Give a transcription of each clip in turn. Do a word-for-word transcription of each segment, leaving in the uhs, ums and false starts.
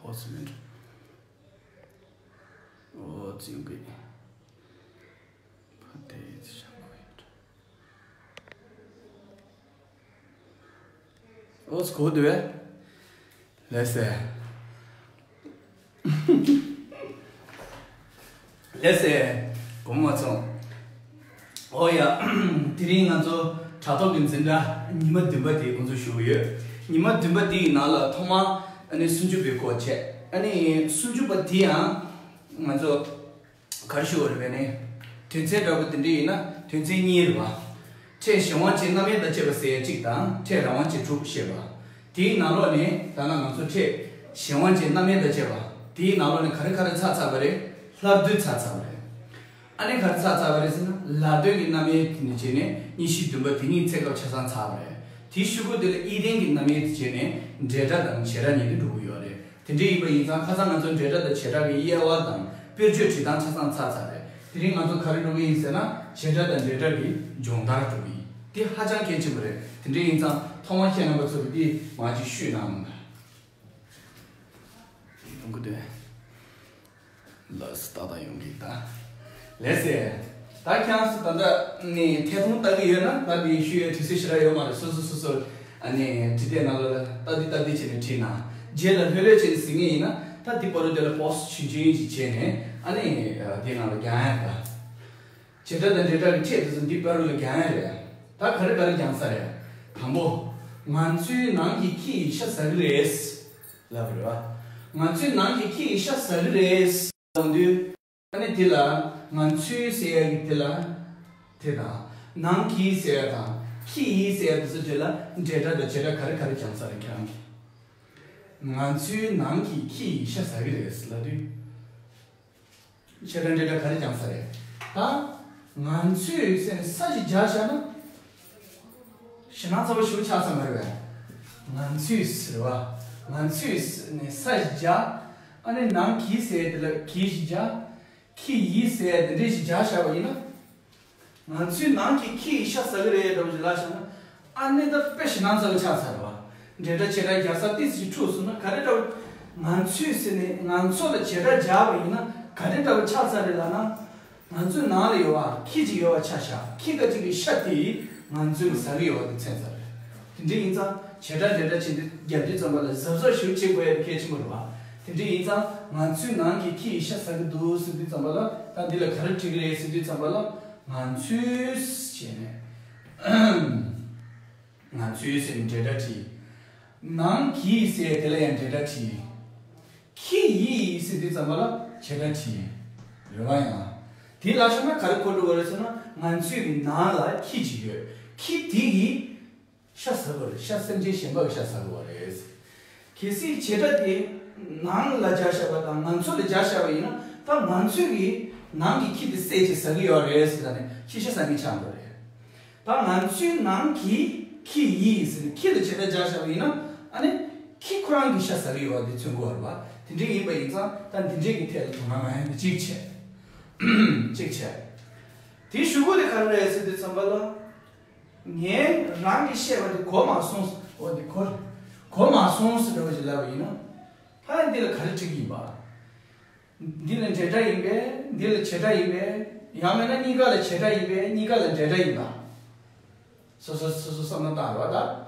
ཨོ་ཙི་མིན་འགྲོ། ཨོ་ཙི་ཡོང་གི། ཕ་དེ་ཙི་ཤ་ཁོ་ཡོད། ཨོ་ཙི་གོ་དུ་བས། ལེ་སེ། ལེ་སེ། གོ་མ་སོང་། ཨོ་ཡ། དེ་རིང་ང་ཚོ་དྲ་ཐོག་གི་འཛིན་གྲྭ་ཉི་མ་བདུན་པ་དེ་ཁོང་ཚོ་ཞུ་གི་ཡོད། ཉི་མ་བདུན་པ་དེའི་ནང་ལ་ཐོག་མ་ཨ་ནི་སུམ་ཅུ་པའི་སྐོར་བྱས། ཨ་ནི་སུམ་ཅུ་པ་དེ་ཡང་ང་ཚོ་ག་རེ་ཞུ་བ་རེད་པས་ནི། དོན་ཚན་འདྲ་པོ་དེ་འདྲ་ཡིན་ན་དོན་ཚན་གཉིས་རེད་པ། ཕྲད་གཞན་དབང་ཅན་རྣམ་དབྱེ་དང་བཅས་པ་ཟེར་ཡ་གཅིག་དང་ཕྲད་རང་དབང་ཅན་དྲུག་བཤད་པ། དེའི་ནང་ལོགས་ནས་ད་ནང་ང་ཚོ་ཕྲད་གཞན་དབང་ཅན་རྣམ་དབྱེ་དང་བཅས་པ་དེའི་ནང་ལོགས་ནས་ག་རེ་ག་རེ་ཚར་ཚར་བ་རེད། སླར་བསྡུ་ཚར་ཚར་བ་རེད། ཨ་ནི་ག་རེ་ཚར་ཚར་བ་རེད་ཟེར་ན། ལ་དོན་གྱི་རྣམ་དབྱེ་དེ་ནས་བྱས་ནས་གཉིས་བཞི་བདུན་པ་དེ་གཉིས་ཚེ་སྐབས་ཆ་ཚང་ཚར་བ་རེད། དེའི་གཞུག་གུ་དེ་ལ་དབྱེ་ལྡན་གྱི་རྣམ་དབྱེ་དེ་བྱས་ནས་འབྲེལ་སྒྲ་དང་བྱེད་སྒྲ་གཉིས་དེ་འགྲོ་གི་ཡོད་རེད། དེ་འདྲ་ཡིན་པ་ཡིན་ཙང་ཁ་སང་ང་ཚོ་འབྲེལ་སྒྲ་དང་བྱེད་སྒྲ་གི་དབྱེ་བ་དང་དཔེར་བརྗོད་བྲིས་སྟངས་ཆ་ཚང་ཚར་ཚར་རེད། དེ་རིང་ང་ཚོ་ག་རེ་འགྲོ་གི་ཡིན་ཟེར་ན། བྱེད་སྒྲ་དང་འབྲེལ་སྒྲ་གི་སྦྱོང་བརྡར་འགྲོ་གི་ཡིན། དེ་ཧ་ཅང་གལ་ཆེན་པོ་རེད། དེ་འདྲ་ཡིན་ཙང་ཐོག་མར་ཁྱེད་རྣམ་པ་ཚོ་གི་འདི་མ་གཅིག་ཞུས་གནང་། ཡོང་གི་འདུག་ལགས་སོ། ད་ལྟ་ཡོང་གི་ད། ལགས་སེ། ད་ཁྱེད་རང་ཚོ་ད་ལྟ་ནས་ཐད་གཏོང་ལྟ་གི་ཡོད་ན། ད་འདི་ཞུ་ཡའི་དུས་ཚོད་ཞེ་དྲག་ཡོད་མ་རེད། སོ་སོ་སོ་སོ་ཨ་ནི་འབྲི་དེབ་ནང་ལ་ལྟ་དུས་ལྟ་དུས་བྱས་ནས་བྲིས་ན། རྗེས་ལ་ལྷོད་ལྷོད་བྱས་ནས་གཟིགས་ངེས་ཡིན་ན། ད་འདི་བར་དུ་དེ་ལ་པོ་སི་ཊི་ཆུང་ཆུང་ཅིག་བྱས་ནས་ཨ་ནི་དེ་ནང་ལ་རྒྱག་ཡ་ད། བྱེད་སྒྲ་དང་འབྲེལ་སྒྲ་གི་ཕྲད་དེ་ཚོ་འདི་བར་དུ་ལ་རྒྱག་ཡ་རེད། ད་ག་རེ་ག་རེ་རྒྱག་ས་རེད། དང་པོ། ང་ཚོའི་ནང་གི་ཁྱི་ཡིས་ཤ་ཟ་གི་རེད། ལབ་རེད་བ། ང་ཚོའི་ནང་གི་ཁྱི་ཡིས་ཤ་ཟ་གི་རེད། ལབ་དུས། ཨ་ནི་དེ་ལ་ང་ཚོའི་ཟེར་ཡ་གི་དེ་ལ། དེ་དང་། ནང་གི་ཟེར་ཡ་དང་། ཁྱི་ཡིས་ཟེར་ཡ་དེ་ཚོ་དེ་ལ་འབྲེལ་སྒྲ་དང་བྱེད་སྒྲ་ག་རེ་ག་རེ་རྒྱག་ས་རེད་ཁྱེད་རང་གིས། ང་ཚོའི་ནང་གི་ཁྱི་ཡིས་ཤ་ཟ་གི་རེད་ལབ་དུས། བྱེད་སྒྲ་འབྲེལ་སྒྲ་ག་རེ་རྒྱག་ས་རེད། ད། ང་ཚོས་ཟེར་ནས་ས་ཞིག་སྦྱར་བཞག་ན། ཞེད་སྣང་ཚ་པོ་ཞིག་ཆགས་ས་མ་རེད་པས། ང་ཚོས་ཟེར་བ། ང་ཚོས་ནས་ས་ཞིག་སྦྱར། ཨ་ནི་ནང་གི་ཟེར་དེ་ལ་གི་ཞིག་སྦྱར། ཁྱི་ཡིས་ཟེར་དེ་འདྲ་ཞིག་སྦྱར་བཞག་པ་ཡིན་ན། ང་ཚོའི་ནང་གི་ཁྱི་ཡིས་ཤ་ཟ་གི་རེད་འདྲ་བོ་ཞིག་ལབ་བཞག་ན། ཨ་ནི་ད་དཔེ་ཞེད་སྣང་ཚ་པོ་ཆགས་ཚར་བ། འབྲེལ་སྒྲ་བྱེད་སྒྲ་རྒྱག་ས་ཏོག་ཙམ་ཞིག་འཁྲུགས་སོང་ན་ག་རེ་འདྲ་བོ། ང་ཚོས་ཟེར་ནས་ང་ཚོ་ལ་བྱེད་སྒྲ་སྦྱར་བ་ཡིན་ན་ག་རེ་འདྲ་བོ་ཆགས་ཚར་རེད་ལབ་ན། ང་ཚོའི་ནང་ལ་ཡོད་པ་ཁྱི་གཅིག་ཡོད་པ་ཆ་བཞག་ཁྱི་ཁ་ཅིག་གི་ཤ་དེ་ང་ཚོས་ཟ་གི་ཡོད་པ་དེ་མཚོན་ཚར་རེད། དེ་འདྲ་ཡིན་ཙང་བྱེད་སྒྲ་འབྲེལ་སྒྲ་བྱེད་དུས་རྒྱབ་དུས་ཙམ་པ་ལ་གཟབ་གཟབ་ཞིག་བྱེད་དགོས་ཡ་དེ་གལ་ཆེན་པོ་རེད་བ། དེ་འདྲ་ཡིན་ཙང་ང་ཚོའི་ནང་གི་ཁྱི་ཡིས་ཤ་ཟ་གི་འདུག་ཟེར་དུས་ཙམ་པ་ལ་ད་འདི་ལ་ག་རེ་བྲིས་ཀྱི་རེད་ཟེར་དུས་ཙམ་པ་ལ་ང་ཚོས་བྱས་ནས། ང་ཚོས་ཟེར་ནས་འབྲེལ་སྒྲ་བྲིས། ནང་གི་ཟེར་དེ་ལ་ཡང་འབྲེལ་སྒྲ་བྲིས། ཁྱི་ཡིས་ཟེར་དུས་ཙམ་པ་ལ་བྱེད་སྒྲ་བྲིས། རེད་བ་ཡང་། དེ་ལ་ཤོད་ན་ག་རེ་གོ་འགྲོ་བ་རེད་ཟེར་ན། ང་ཚོའི་གི་ནང་ལ་ཁྱི་ཅིག་ཡོད། ཁྱི་དེ་གིས་ཤ་ཟ་དགོས་རེད། ཤ་སེམས་ཅན་གཞན་པ་གི་ཤ་ཟ་དགོས་པ་རེད། གལ་སྲིད་བྱེད་སྒྲ་དེ་ནང་ལ་སྦྱར་བཞག་པ་དང་ང་ཚོ་ལ་སྦྱར་བཞག་པ་ཡིན་ན། ད་ང་ཚོའི་གི་ནང་གི་ཁྱི་དེ་བསད་བྱས་ཟ་གི་ཡོད་རེད་ཟེར་ད་ནས་ཁྱི་ཤ་ཟ་མཁན་ཆགས་འགྲོ་རེད། ད་ང་ཚོའི་ནང་གི་ཁྱི་ཡིས་ཟེར་ནས་ཁྱི་ལ་བྱེད་སྒྲ་སྦྱར་བཞག་པ་ཡིན་ན། ཨ་ནི་ཁྱི་ཁོ་རང་གི་ཤ་ཟ་གི་ཡོད་པ་དེ་མཚོན་གྱི་ཡོད་རེད་པ། དེ་འདྲ་ཡིན་པ་ཡིན་ཙང་ད་འདི་འདྲས་ཀྱི་ཐད་ལ་དོ་སྣང་མ་ཡོང་ནས་གཅིག་བྱས། གཅིག་བྱས། དེའི་གཞུག་གུ་དེ་ག་རེ་རེད་ཟེར་དུས་ཙམ་པ་ལ། ངས་རང་གིས་བཤད་པ་དེ་གོ་མ་སོང་། འོ་དེ་གོ་རེད། གོ་མ་སོང་ཟེར་འདྲ་བ་ཞིག་ལབ་པ་ཡིན་ན། ད་འདི་ལ་ག་རེ་འགྲིག་གི་ཡིན་པ། འདི་ལ་འབྲེལ་སྒྲ་ཡིན་པས། འདི་ལ་བྱེད་སྒྲ་ཡིན་པས། ཡང་མིན་ན་གཉིས་ཀ་ལ་བྱེད་སྒྲ་ཡིན་པས། གཉིས་ཀ་ལ་འབྲེལ་སྒྲ་ཡིན་པ། སོ་སོ་སོ་སོ་བསམ་བློ་བཏང་རོགས་ད།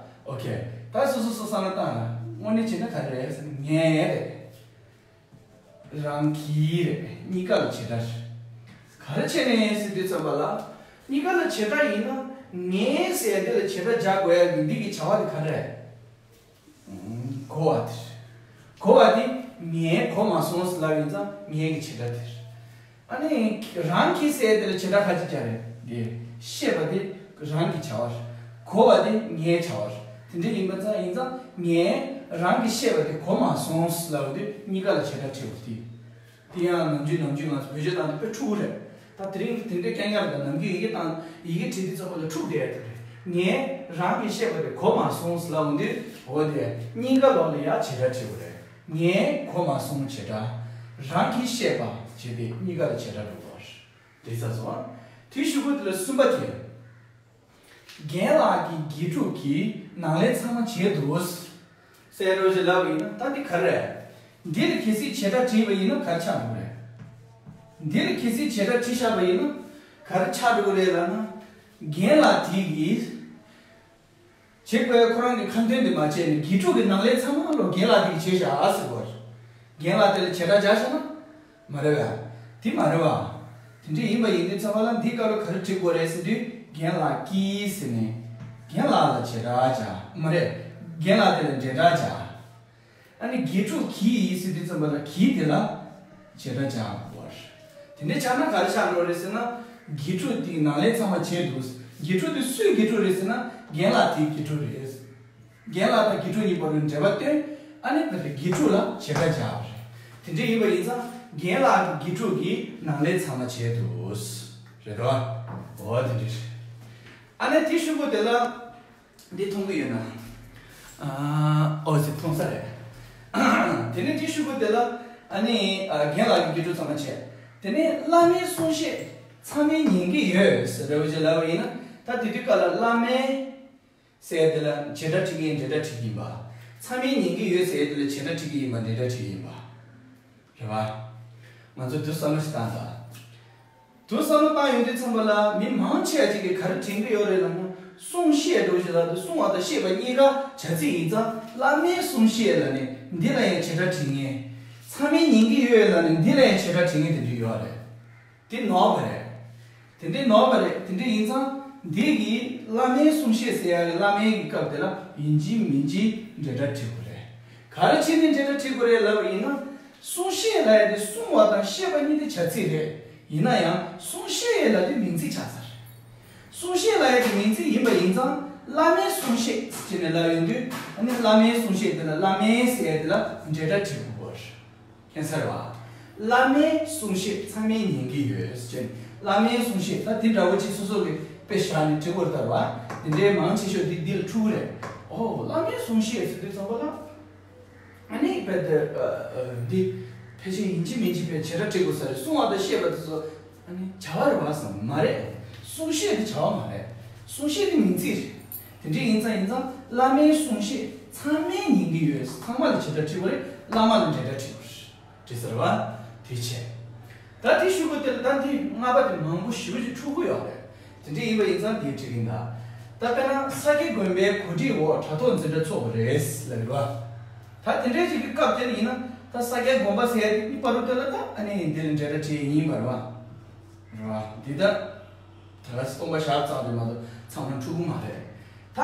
ཨོ་ཁེ། ད་སོ་སོ་སོ་བསམ་བློ་བཏང་ར། དངོས་གནས་བྱས་ན་ག་རེ་རེད་ཟེར་ན་ངས་རེད། རང་གི་རེད། གཉིས་ཀ་ལ་བྱེད་སྒྲ་རེད། ག་རེ་བྱས་ནས་ཟེར་དུས་ཙམ་པ་ལ། གཉིས་ཀ་ལ་བྱེད་སྒྲ་ཡིན་ན་ངས་ཟེར་ཡ་འདི་ལ་བྱེད་སྒྲ་རྒྱག་དགོས་ཡ་གི་འདི་གི་བྱ་བ་དེ་ག་རེ་རེད། གོ་བ་དེ་རེད། གོ་བ་དེ་ངས་གོ་མ་སོང་ཟེར་ལབ་ཡིན་ཙང་ངས་གི་བྱེད་སྒྲ་དེ་རེད། ཨ་ནི་རང་གིས་ཟེར་དེ་ལ་བྱེད་སྒྲ་ཁ་ཅིག་རྒྱག་རེད་དེ། བཤད་པ་དེ་རང་གི་བྱ་བ་རེད། གོ་བ་དེ་ངའི་བྱ་བ་རེད། དེ་འདྲ་ཡིན་པ་ཙང་ཡིན་ཙང་ངས་རང་གིས་བཤད་པ་དེ་གོ་མ་སོང་ཟེར་ལབ་དུས་གཉིས་ཀ་ལ་བྱེད་སྒྲ་འབྲི་དགོས་དེ། དེ་ཡང་ནམ་རྒྱུན་ནམ་རྒྱུན་ང་ཚོ་བེད་སྤྱོད་བཏང་དུས་དཔེ་འཁྲུག་གི་རེད། ད་དེ་རིང་དེ་འདྲའི་རྐྱང་རྐྱང་རེད། ད་ནམ་རྒྱུན་ཡི་གེ་བཏང་ཡི་གེ་བྲིས་དུས་ཙམ་པ་ལ་འཁྲུག་བསྡད་ཡ་དེ་རེད། ངས་རང་གིས་བཤད་པ་དེ་གོ་མ་སོང་ཟེར་ལབ་འོང་དུས་འོ་དེ་གཉིས་ཀ་ལོག་ལ་ཡ་བྱེད་སྒྲ་འབྲི་དགོས་རེད། ངས་གོ་མ་སོང་བྱེད་སྒྲ། རང་གིས་བཤད་པ་བྱས་ཏེ་གཉིས་ཀ་ལ་བྱེད་སྒྲ་འགྲོ་དགོས་རེད། དེ་ཚ་སོང་། དེའི་གཞུག་གུ་དེ་ལ་གསུམ་པ་དེ། རྒན་ལགས་ཀྱིས་དགེ་ཕྲུག་གི་ནང་ལས་ཚང་མ་བྱས་འདུག་ཟེར་རོ་ཞེས་ལབ་པ་ཡིན་ན་ད་འདི་ག་རེ་རེད། འདིར་གལ་སྲིད་བྱེད་སྒྲ་བྲིས་པ་ཡིན་ན་ག་རེ་ཆགས་འགྲོ་གི་རེད། འདིར་གལ་སྲིད་བྱེད་སྒྲ་བྲིས་བཞག་པ་ཡིན་ན་ག་རེ་ཆགས་འགྲོ་གི་རེད་ལབ་ན། རྒན་ལགས་དེ་གིས་བྱེད་དགོས། ཁོ་རང་གི་ཁ་འདོན་དེ་མ་བྱས་ནས་དགེ་ཕྲུག་གི་ནང་ལས་ཚང་མ་ལོ་རྒན་ལགས་དེ་གིས་བྱས་བཞག་ཟེར་བ་རེད། རྒན་ལགས་དེ་ལ་བྱེད་སྒྲ་སྦྱར་བཞག་ན་མ་རེད་བ། དེ་མ་རེད་བ། དེ་འདྲ་ཡིན་པ་ཡིན་དུས་ཚང་མ་ལ་འདི་སྐབས་ལ་ག་རེ་བྲིས་དགོས་རེད་ཟེར་དུས་རྒན་ལགས་ཀྱིས་ཟེར་ནས། རྒན་ལགས་ལ་བྱེད་སྒྲ་སྦྱར། མ་རེད། རྒན་ལགས་དེ་ལ་འབྲེལ་སྒྲ་སྦྱར། ཨ་ནི་དགེ་ཕྲུག་གིས་ཟེར་དུས་ཙམ་པ་ལ་གིས་དེ་ལ་བྱེད་སྒྲ་སྦྱར་དགོས། དེ་འདྲ་སྦྱར་ན་ག་རེ་ཆགས་འགྲོ་རེད་ཟེར་ན། དགེ་ཕྲུག་དེའི་ནང་ལས་ཚང་མ་བྱས་འདུག་དགེ་ཕྲུག་དེ་སུའི་དགེ་ཕྲུག་རེད་ཟེར་ན། རྒན་ལགས་དེའི་དགེ་ཕྲུག་རེད། རྒན་ལགས་དང་དགེ་ཕྲུག་གཉིས་བར་དུ་འབྲེལ་བ་སྟོན། ཨ་ནི་དེ་དགེ་ཕྲུག་ལ་བྱེད་སྒྲ་སྦྱར་བ་རེད། དེ་འདྲ་ཡིན་པ་ཡིན་ཙང་རྒན་ལགས་ཀྱི་དགེ་ཕྲུག་གི་ནང་ལས་ཚང་མ་བྱས་འདུག་རེད་དོ། འོ་དེ་འདྲ་རེད། ཨ་ནི་དེ་གཞུག་གུ་དེ་ལ། འདི་མཐོང་གི་ཡོད་ན། ཨ། ཨོ་ཙི་མཐོང་ས་རེད། དེ་ནས་དེ་གཞུག་གུ་དེ་ལ། ཨ་ནི། ཨ། རྒན་ལགས་ཀྱི་དགེ་ཕྲུག་ཚང་མ་བྱས། དེ་ནས་བླ་མའི་གསུང་བཤད་ཚང་མས་ཉན་གྱི་ཡོད་ཟེར་རེ་བ་ཅིག་ལབ་པ་ཡིན་ན། ད་དེ་དུས་སྐབས་ལ་བླ་མའི་ཟེར་ཡ་དེ་ལ་བྱེད་སྒྲ་བྲིས་ཀྱི་ཡིན་འབྲེལ་སྒྲ་བྲིས་ཀྱི་ཡིན་པ། ཚང་མས་ཉན་གྱི་ཡོད་ཟེར་ཡ་དེ་ལ་བྱེད་སྒྲ་བྲིས་ཀྱི་ཡིན་པ་འབྲེལ་སྒྲ་བྲིས་ཀྱི་ཡིན་པ། རེད་བ། ང་ཚོ་དུ་བསམ་བློ་ཞིག་བཏང་དང་། དུ་བསམ་བློ་བཏང་ཡོང་དུས་ཙམ་པ་ལ་མི་མང་ཆེ་བ་ཅིག་གིས་ག་རེ་དྲན་གྱི་ཡོད་རེད་ལབ་ན། གསུང་བཤད་འགྲོ་བཞིན་ལ་དུ་གསུང་བ་དང་བཤད་པ་གཉིས་ཀ་བྱ་ཚིག་ཡིན་ཙང་བླ་མའི་གསུང་བཤད་ལ་ནི་འདི་ལ་ཡང་བྱེད་སྒྲ་བྲིས་ངེས། ཚང་མས་ཉན་གྱི་ཡོད་ལ་ནི་འདི་ལ་ཡང་བྱེད་སྒྲ་བྲིས་ངེས་དེ་འདྲ་ཡོད་རེད། དེ་ནོར་བ་རེད། དེ་འདྲའི་ནོར་བ་རེད། དེ་འདྲ་ཡིན་ཙང་འདི་གི་བླ་མའི་གསུང་བཤད་ཟེར་ཡ་གི་བླ་མའི་གི་སྐབས་དེ་ལ་ཡིན་གཅིག་མིན་གཅིག་འབྲེལ་སྒྲ་བྲིས་དགོས་རེད། ག་རེ་བྱས་ནས་འབྲེལ་སྒྲ་བྲིས་དགོས་རེད་ལབ་པ་ཡིན་ན། གསུང་བཤད་ལབ་ཡ་དེ་གསུང་བ་དང་བཤད་པ་གཉིས་དེ་བྱ་ཚིག་རེད། ཡིན་ན་ཡང་གསུང་བཤད་ལབ་དུས་མིང་ཚིག་ཆགས་ཚར། གསུང་བཤད་ལབ་ཡ་དེ་མིང་ཚིག་ཡིན་པ་ཡིན་ཙང་བླ་མའི་གསུང་བཤད་ཅེས་ནས་ལབ་ཡོང་དུས་ཨ་ནི་བླ་མའི་གསུང་བཤད་དེ་ལ་བླ་མའི་ཟེར་ཡ་དེ་ལ་འབྲེལ་སྒྲ་བྲིས་དགོས་རེད། ཁྱད་མཚར་བ། བླ་མའི་གསུང་བཤད་ཚང་མས་ཉན་གྱི་ཡོད་ཅེས། བླ་མའི་གསུང་བཤད་ད་དེ་འདྲ་བོ་ཅིག་སོ་སོ་གི་དཔེ་བཞག་ནས་འབྲི་དགོས་ལྟར་བ། དེ་འདྲའི་མང་ཆེ་ཤོས་འདི་འདི་ལ་འཁྲུལ་གི་རེད། ཨོ་བླ་མའི་གསུང་བཤད་ཟེར་དུས་ཙམ་པ་ལ། ཨ་ནི་དཔེ་དེ་འདི་ཕལ་ཆེར་ཡིན་གཅིག་མིན་གཅིག་དཔེ་བྱེད་སྒྲ་བྲིས་དགོས་ས་རེད། གསུང་བ་དང་བཤད་པ་དེ་ཚོ་ཨ་ནི་བྱ་བ་རེད་བ་བསམ། མ་རེད། གསུང་བཤད་དེ་བྱ་བ་མ་རེད། གསུང་བཤད་དེ་མིང་ཚིག་རེད། དེ་འདྲ་ཡིན་ཙང་ཡིན་ཙང་བླ་མའི་གསུང་བཤད་ཚང་མས་ཉན་གྱི་ཡོད། ཚང་མ་ལ་བྱེད་སྒྲ་བྲིས་པ་རེད། བླ་མ་ལ་འབྲེལ་སྒྲ་བྲིས་པ་རེད། བྲིས་ཚར་བ། དེ་བྱས། ད་དེ་གཞུག་གུ་དེ་ལ་ད་འདི་ལྔ་པ་དེ་མང་པོ་ཞེ་པོ་ཅིག་འཁྲུལ་གྱི་ཡོད་རེད། དེ་འདྲ་ཡིན་པ་ཡིན་ཙང་དེ་བྲིས་ཀྱིན་གདའ། ད་དཔེར་ན་ས་སྐྱ་དགོན་པའི་གོ་སྒྲིག་འོག་དྲ་ཐོག་འཛིན་གྲྭ་ཚུགས་པ་རེད་ལབ་རེད་བ། ད་དེ་འདྲའི་ཅིག་གི་སྐབས་དེ་ལ་ཡིན་ན་ད་ས་སྐྱ་དགོན་པ་ཟེར་ཡ་དེ་པར་རུ་དེ་ལ་ད་ཨ་ནི་འདི་ལ་འབྲེལ་སྒྲ་བྲིས་ཡིན་པ་རེད་བ། རེད་བ། འདི་ད། ད་ག་སེ་སྟོང་པ་ཞག་ཙམ་རེད་མ་གཏོགས་ཚང་མ་འཁྲུལ་གི་མ་རེད། ད་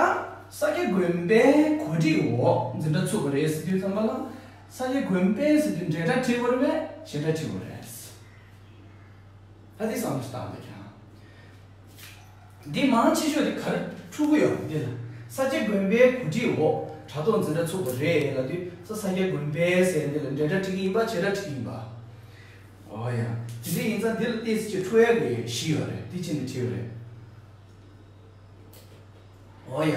ས་སྐྱ་དགོན་པའི་གོ་སྒྲིག་འོག་འཛིན་གྲྭ་ཚུགས་པ་རེད་ཟེར་དུས་ཙམ་པ་ལ་ས་སྐྱ་དགོན་པའི་ཟེར་དུས་འབྲེལ་སྒྲ་བྲིས་པ་རེད་པས་བྱེད་སྒྲ་བྲིས་པ་རེད། ད་འདི་བསམ་བློ་བཏང་བསྡད་ཀྱང་། འདི་མང་ཆེ་ཤོས་དེ་ག་རེ་འཁྲུལ་གི་ཡོད་འདི་ལ། ས་སྐྱ་དགོན་པའི་གོ་སྒྲིག་འོག་དྲ་ཐོག་འཛིན་གྲྭ་ཚུགས་པ་རེད་ལབ་དུས་ས་ས་སྐྱ་དགོན་པའི་ཟེར་འདི་ལ་འབྲེལ་སྒྲ་བྲིས་ཀྱི་ཡིན་པ་བྱེད་སྒྲ་བྲིས་ཀྱི་ཡིན་པ། ཨོ་ཡ། དེ་འདྲ་ཡིན་ཙང་འདི་ལ་ཏོག་ཙམ་ཅིག་འཁྲུལ་ཡག་གི་གཞི་ཡོད་རེད། འདི་བྱས་ནས་བྲིས་ཡོད་རེད། ཨོ་ཡ།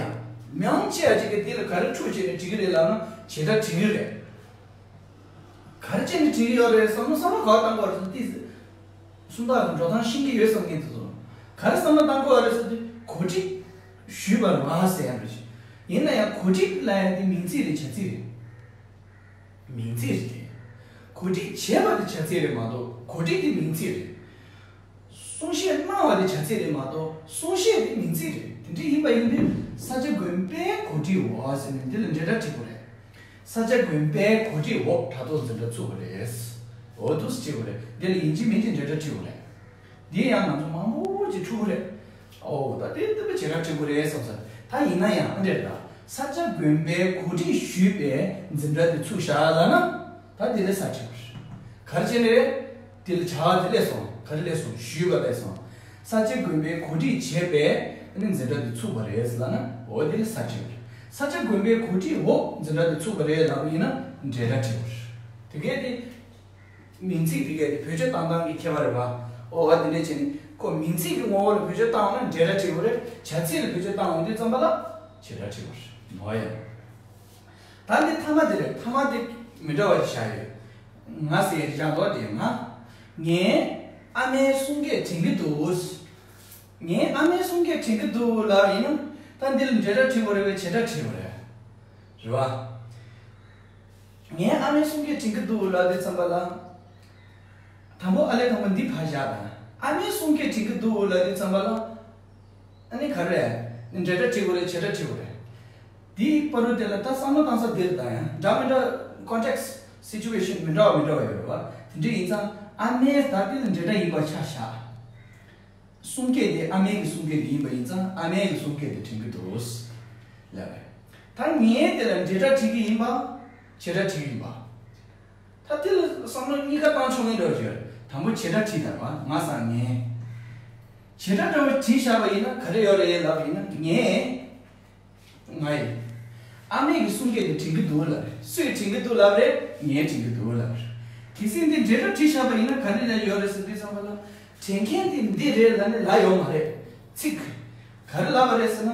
མང་ཆེ་བ་ཅིག་གིས་འདི་ལ་ག་རེ་འཁྲུལ་བྱས་ནས་བྲིས་ཀྱི་རེད་ལབ་ན་བྱེད་སྒྲ་བྲིས་ཀྱི་རེད། ག་རེ་བྱས་ནས་བྲིས་ཀྱི་ཡོད་རེད་བསམ་ན་བསམ་བློ་ག་བཏང་དགོས་རེད་ཟེར་ན་ཏོག་ཙམ་སུམ་རྟགས་ཀྱི་འགྲོ་སྟངས་ཤེས་ཀྱི་ཡོད་བསམ་མཁན་དེ་ཚོ་ག་རེ་བསམ་བློ་བཏང་དགོས་རེད་ཟེར་དུས་གོ་སྒྲིག་ཞུས་པ་རེད་བ་ཟེར་ཡ་འདྲ་ཞིག་ཡིན་ན་ཡང་གོ་སྒྲིག་ལབ་ཡ་དེ་མིང་ཚིག་རེད་བྱ་ཚིག་རེད། མིང་ཚིག་རེད་དེ། གོ་སྒྲིག་བྱས་པ་དེ་བྱ་ཚིག་རེད་མ་གཏོགས་གོ་སྒྲིག་དེ་མིང་ཚིག་རེད། གསུང་བཤད་གནང་བ་དེ་བྱ་ཚིག་རེད་མ་གཏོགས་གསུང་བཤད་དེ་མིང་ཚིག་རེད། དེ་འདྲ་ཡིན་པ་ཡིན་དུས་ས་སྐྱ་དགོན་པའི་གོ་སྒྲིག་འོག་ཟེར་ནས་འདི་ལ་འབྲེལ་སྒྲ་བྲིས་དགོས་རེད། ས་སྐྱ་དགོན་པའི་གོ་སྒྲིག་འོག་དྲ་ཐོག་འཛིན་གྲྭ་ཚུགས་པ་རེད། འོ་འདུག་སེ་བྲིས་དགོས་རེད། འདི་ལ་ཡིན་གཅིག་མིན་གཅིག་འབྲེལ་སྒྲ་བྲིས་དགོས་རེད། འདི་ཡང་ང་ཚོ་མང་པོ་ཅིག་འཁྲུལ་གི་རེད། ཨོ་ད་དེ་ལྟ་བུ་བྱེད་སྒྲ་བྲིས་དགོས་རེད་བསམ་ས། ད་ཡིན་ན་ཡང་ཨ་འདྲས་རེད་ད། ས་སྐྱ་དགོན་པའི་གོ་སྒྲིག་ཞུས་པའི་འཛིན་གྲྭ་དེ་ཚུགས་བཞག་ལབ་ན། ད་དེ་ལས་ས་བྲིས་དགོས་རེད། ག་རེ་བྱས་ནས་རེད། དེ་ལ་བྱ་བ་དེ་སླེབས་སོང་། ག་རེ་སླེབས་སོང་། ཞུས་པ་སླེབས་སོང་། ས་སྐྱ་དགོན་པའི་གོ་སྒྲིག་བྱས་པའི་ཨ་ནི་འཛིན་གྲྭ་དེ་ཚུགས་པ་རེད་ལབ་ན། འོ་དེ་ལས་ས་བྲིས་དགོས་རེད། ས་སྐྱ་དགོན་པའི་གོ་སྒྲིག་འོག་འཛིན་གྲྭ་དེ་ཚུགས་པ་རེད་ལབ་པ་ཡིན་ན་འབྲེལ་སྒྲ་བྲིས་དགོས་རེད། དེ་གས་དེ། མིང་ཚིག་དེ་གས་དེ་བེད་སྤྱོད་བཏང་སྟངས་ཀྱི་ཁྱད་པར་རེད་བ། ཨོ་བ་དེ་འདྲས་བྱས་ནས་ཁོ་མིང་ཚིག་གི་ངོ་བོ་ལ་བེད་སྤྱོད་བཏང་བ་ན་འབྲེལ་སྒྲ་བྲིས་དགོས་རེད། བྱ་ཚིག་ལ་བེད་སྤྱོད་བཏང་འོང་དུས་ཙམ་པ་ལ་བྱེད་སྒྲ་བྲིས་དགོས་རེད། ཨོ་ཡ། ད་འདི་ཐ་མ་དེ་རེད། ཐ་མ་དེ་མི་འདྲ་བ་ཞིག་བཞག་ཡོད། ང་ཟེར་ཡ་ཞག་མདོག་དེ་ང་། ངའི་ཨ་མའི་གསུང་སྐད་དྲན་གྱི་འདུག་ངའི་ཨ་མའི་གསུང་སྐད་དྲན་གྱི་འདུག་ལབ་ཡིན་ན། ད་འདི་ལ་འབྲེལ་སྒྲ་བྲིས་དགོས་རེད་བས་བྱེད་སྒྲ་བྲིས་དགོས་རེད། རེད་བ། ངའི་ཨ་མའི་གསུང་སྐད་དྲན་གྱི་འདུག་ལབ་དུས་ཙམ་པ་ལ། དང་པོ་ཨ་ལས་དང་པོ་འདི་ཕར་བཞག་དང་། ཨ་མའི་གསུང་སྐད་དྲན་གྱི་འདུག་ལབ་དུས་ཙམ་པ་ལ། ཨ་ནི་ག་རེ་རེད། འབྲེལ་སྒྲ་བྲིས་དགོས་རེད། བྱེད་སྒྲ་བྲིས་དགོས་རེད། དེའི་བར་དུ་དེ་ལ་ད་བསམ་བློ་བཏང་ས་དེ་རེད། ད་ཡང་འདྲ་མི་འདྲ། ཀོན་ཊེག་སི་ཊི། སི་ཅུ་ཨེ་ཤན་མི་འདྲ་བ་མི་འདྲ་བ་ཡོད་རེད་བ། དེ་འདྲ་ཡིན་ཙང་ཨ་མའི་ད་དེ་ལ་འབྲེལ་སྒྲ་ཡིན་པ་ཆ་བཞག་གསུང་སྐད་དེ་ཨ་མའི་གི་གསུང་སྐད་དེ་ཡིན་པ་ཡིན་ཙང་ཨ་མའི་གི་གསུང་སྐད་དེ་དྲན་གྱི་འདུག་ལབ་རེད། ད་ངས་དེ་ལ་འབྲེལ་སྒྲ་བྲིས་ཀྱི་ཡིན་པ། བྱེད་སྒྲ་བྲིས་ཀྱི་ཡིན་པ། ད་དེ་ལ་བསམ་བློ་གཉིས་ཀ་བཏང་ཆོག་མཁན་འདྲ་བོ་ཅིག་ཡོད་རེད། དང་པོ་བྱེད་སྒྲ་བྲིས་དང་བ། ང་ས་ངས། བྱེད་སྒྲ་འདྲ་བོ་བྲིས་བཞག་པ་ཡིན་ན་ག་རེ་ཡོད་རེད་ལབ་པ་ཡིན་ན། ངས། ང་ཡིས། ཨ་མའི་གི་གསུང་སྐད་དེ་དྲན་གྱི་འདུག་ལབ་རེད། སུས་དྲན་གྱི་འདུག་ལབ་རེད། ངས་དྲན་གྱི་འདུག་ལབ་རེད། གལ་སྲིད་འདི་འབྲེལ་སྒྲ་བྲིས་བཞག་པ་ཡིན་ན་ག་རེ་ལ་ཡོད་རེད་ཟེར་དུས་ཙམ་པ་ལ། དྲན་མཁན་དེ་འདི་རེད་ལབ་ནས་ལབ་ཡོད་མ་རེད། ཚིག་ག་རེ་ལབ་པ་རེད་ཟེར་ན།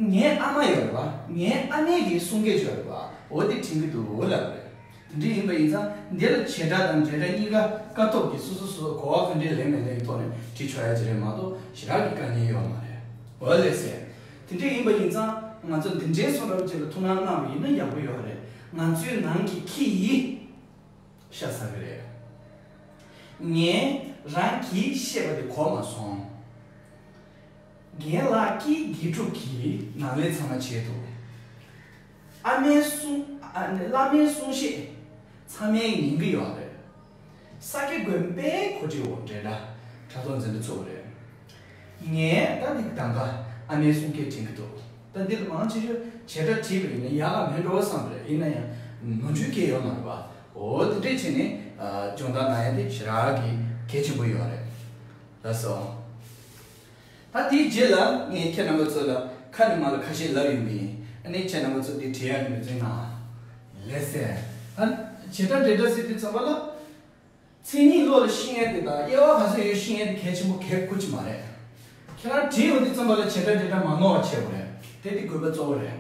ངའི་ཨ་མ་ཡོད་རེད་བ། ངའི་ཨ་མའི་གི་གསུང་སྐད་ཅིག་ཡོད་རེད་བ། འོ་དེ་དྲན་གྱི་འདུག་ལབ་རེད། དེ་འདྲ་ཡིན་པ་ཡིན་ཙང་འདི་ལ་བྱེད་སྒྲ་དང་འབྲེལ་སྒྲ་གཉིས་ཀ་ཀ་ཐོག་གི་སོ་སོ་སོ་སོ་གོ་བ་ག་འདྲས་ལེན་མེད་ལེན་གྱི་ཐོག་ནས་བྲིས་ཆོག་ཡ་ཅིག་རེད་མ་གཏོགས་ཞེ་དྲག་གི་དཀའ་ངལ་ཡོད་མ་རེད། འོ་ལགས་སེ། དེ་འདྲ་ཡིན་པ་ཡིན་ཙང་ང་ཚོ་འདི་འདྲའི་བཟོ་འདྲ་ཅིག་ལ་ཐུགས་སྣང་གནང་བ་ཡིན་ན་ཡག་པོ་ཡོད་རེད། ང་ཚོའི་ནང་གི་ཁྱི་ཡིས། ཤ་ཟ་གི་རེད། ངས་རང་གིས་བཤད་པ་དེ་གོ་མ་སོང་། རྒན་ལགས་ཀྱིས་དགེ་ཕྲུག་གི་ནང་ལས་ཚང་མ་བྱས་འདུག་ཨ་མའི་གསུང་། ཨ་ནི་བླ་མའི་གསུང་བཤད་ཚང་མས་ཉན་གྱི་ཡོད་རེད། ས་སྐྱ་དགོན་པའི་གོ་སྒྲིག་འོག་འབྲེལ་སྒྲ་དྲ་ཐོག་འཛིན་གྲྭ་ཚུགས་པ་རེད། ངས་ད་ནི་གདམ་ག་ཨ་མའི་གསུང་སྐད་དྲན་གྱི་འདུག་ད་འདི་ལ་མང་ཆེ་ཤོས་བྱེད་སྒྲ་བྲིས་པ་ཡིན་ན་ཡག་ག་མེད་འགྲོ་བསམ་པ་རེད། ཡིན་ན་ཡང་ནོར་འཁྲུལ་སྐྱེ་ཡོད་མ་རེད་པ། འོ་དེ་འདྲས་བྱས་ནས་སྦྱོང་བརྡར་གནང་ཡ་དེ་ཞེ་དྲག་གི་གལ་ཆེན་པོ་ཡོད་རེད། ལགས་སོ། ད་དེའི་རྗེས་ལ་ངས་ཁྱེད་རྣམ་པ་ཚོ་ལ་ཁ་ནས་མར་ལ་ཁ་ཤས་ལབ་ཡོང་གི་ཡིན། ཨ་ནི་ཁྱེད་རྣམ་པ་ཚོ་དེ་བྲིས་ཡ་གི་འབད་བརྩོན་གནང་། ལགས་སེ། ད་བྱེད་སྒྲ་འབྲེལ་སྒྲ་ཟེར་དུས་ཙམ་པ་ལ། མཚན་ཉིད་བློ་ལ་ཤེས་ཡས་དེ་དང་དབྱེ་བ་ག་ཚོད་ཡོད་ཤེས་ཡས་དེ་གལ་ཆེན་པོ་གལ་དགུ་ཅིག་མ་རེད། ཁྱེད་རང་བྲིས་ཡོང་དུས་ཙམ་པ་ལ་བྱེད་སྒྲ་འབྲེལ་སྒྲ་མ་ནོར་བ་བྱེད་དགོས་རེད། དེ་དེ་དགོས་པ་གཙོ་བོ་རེད།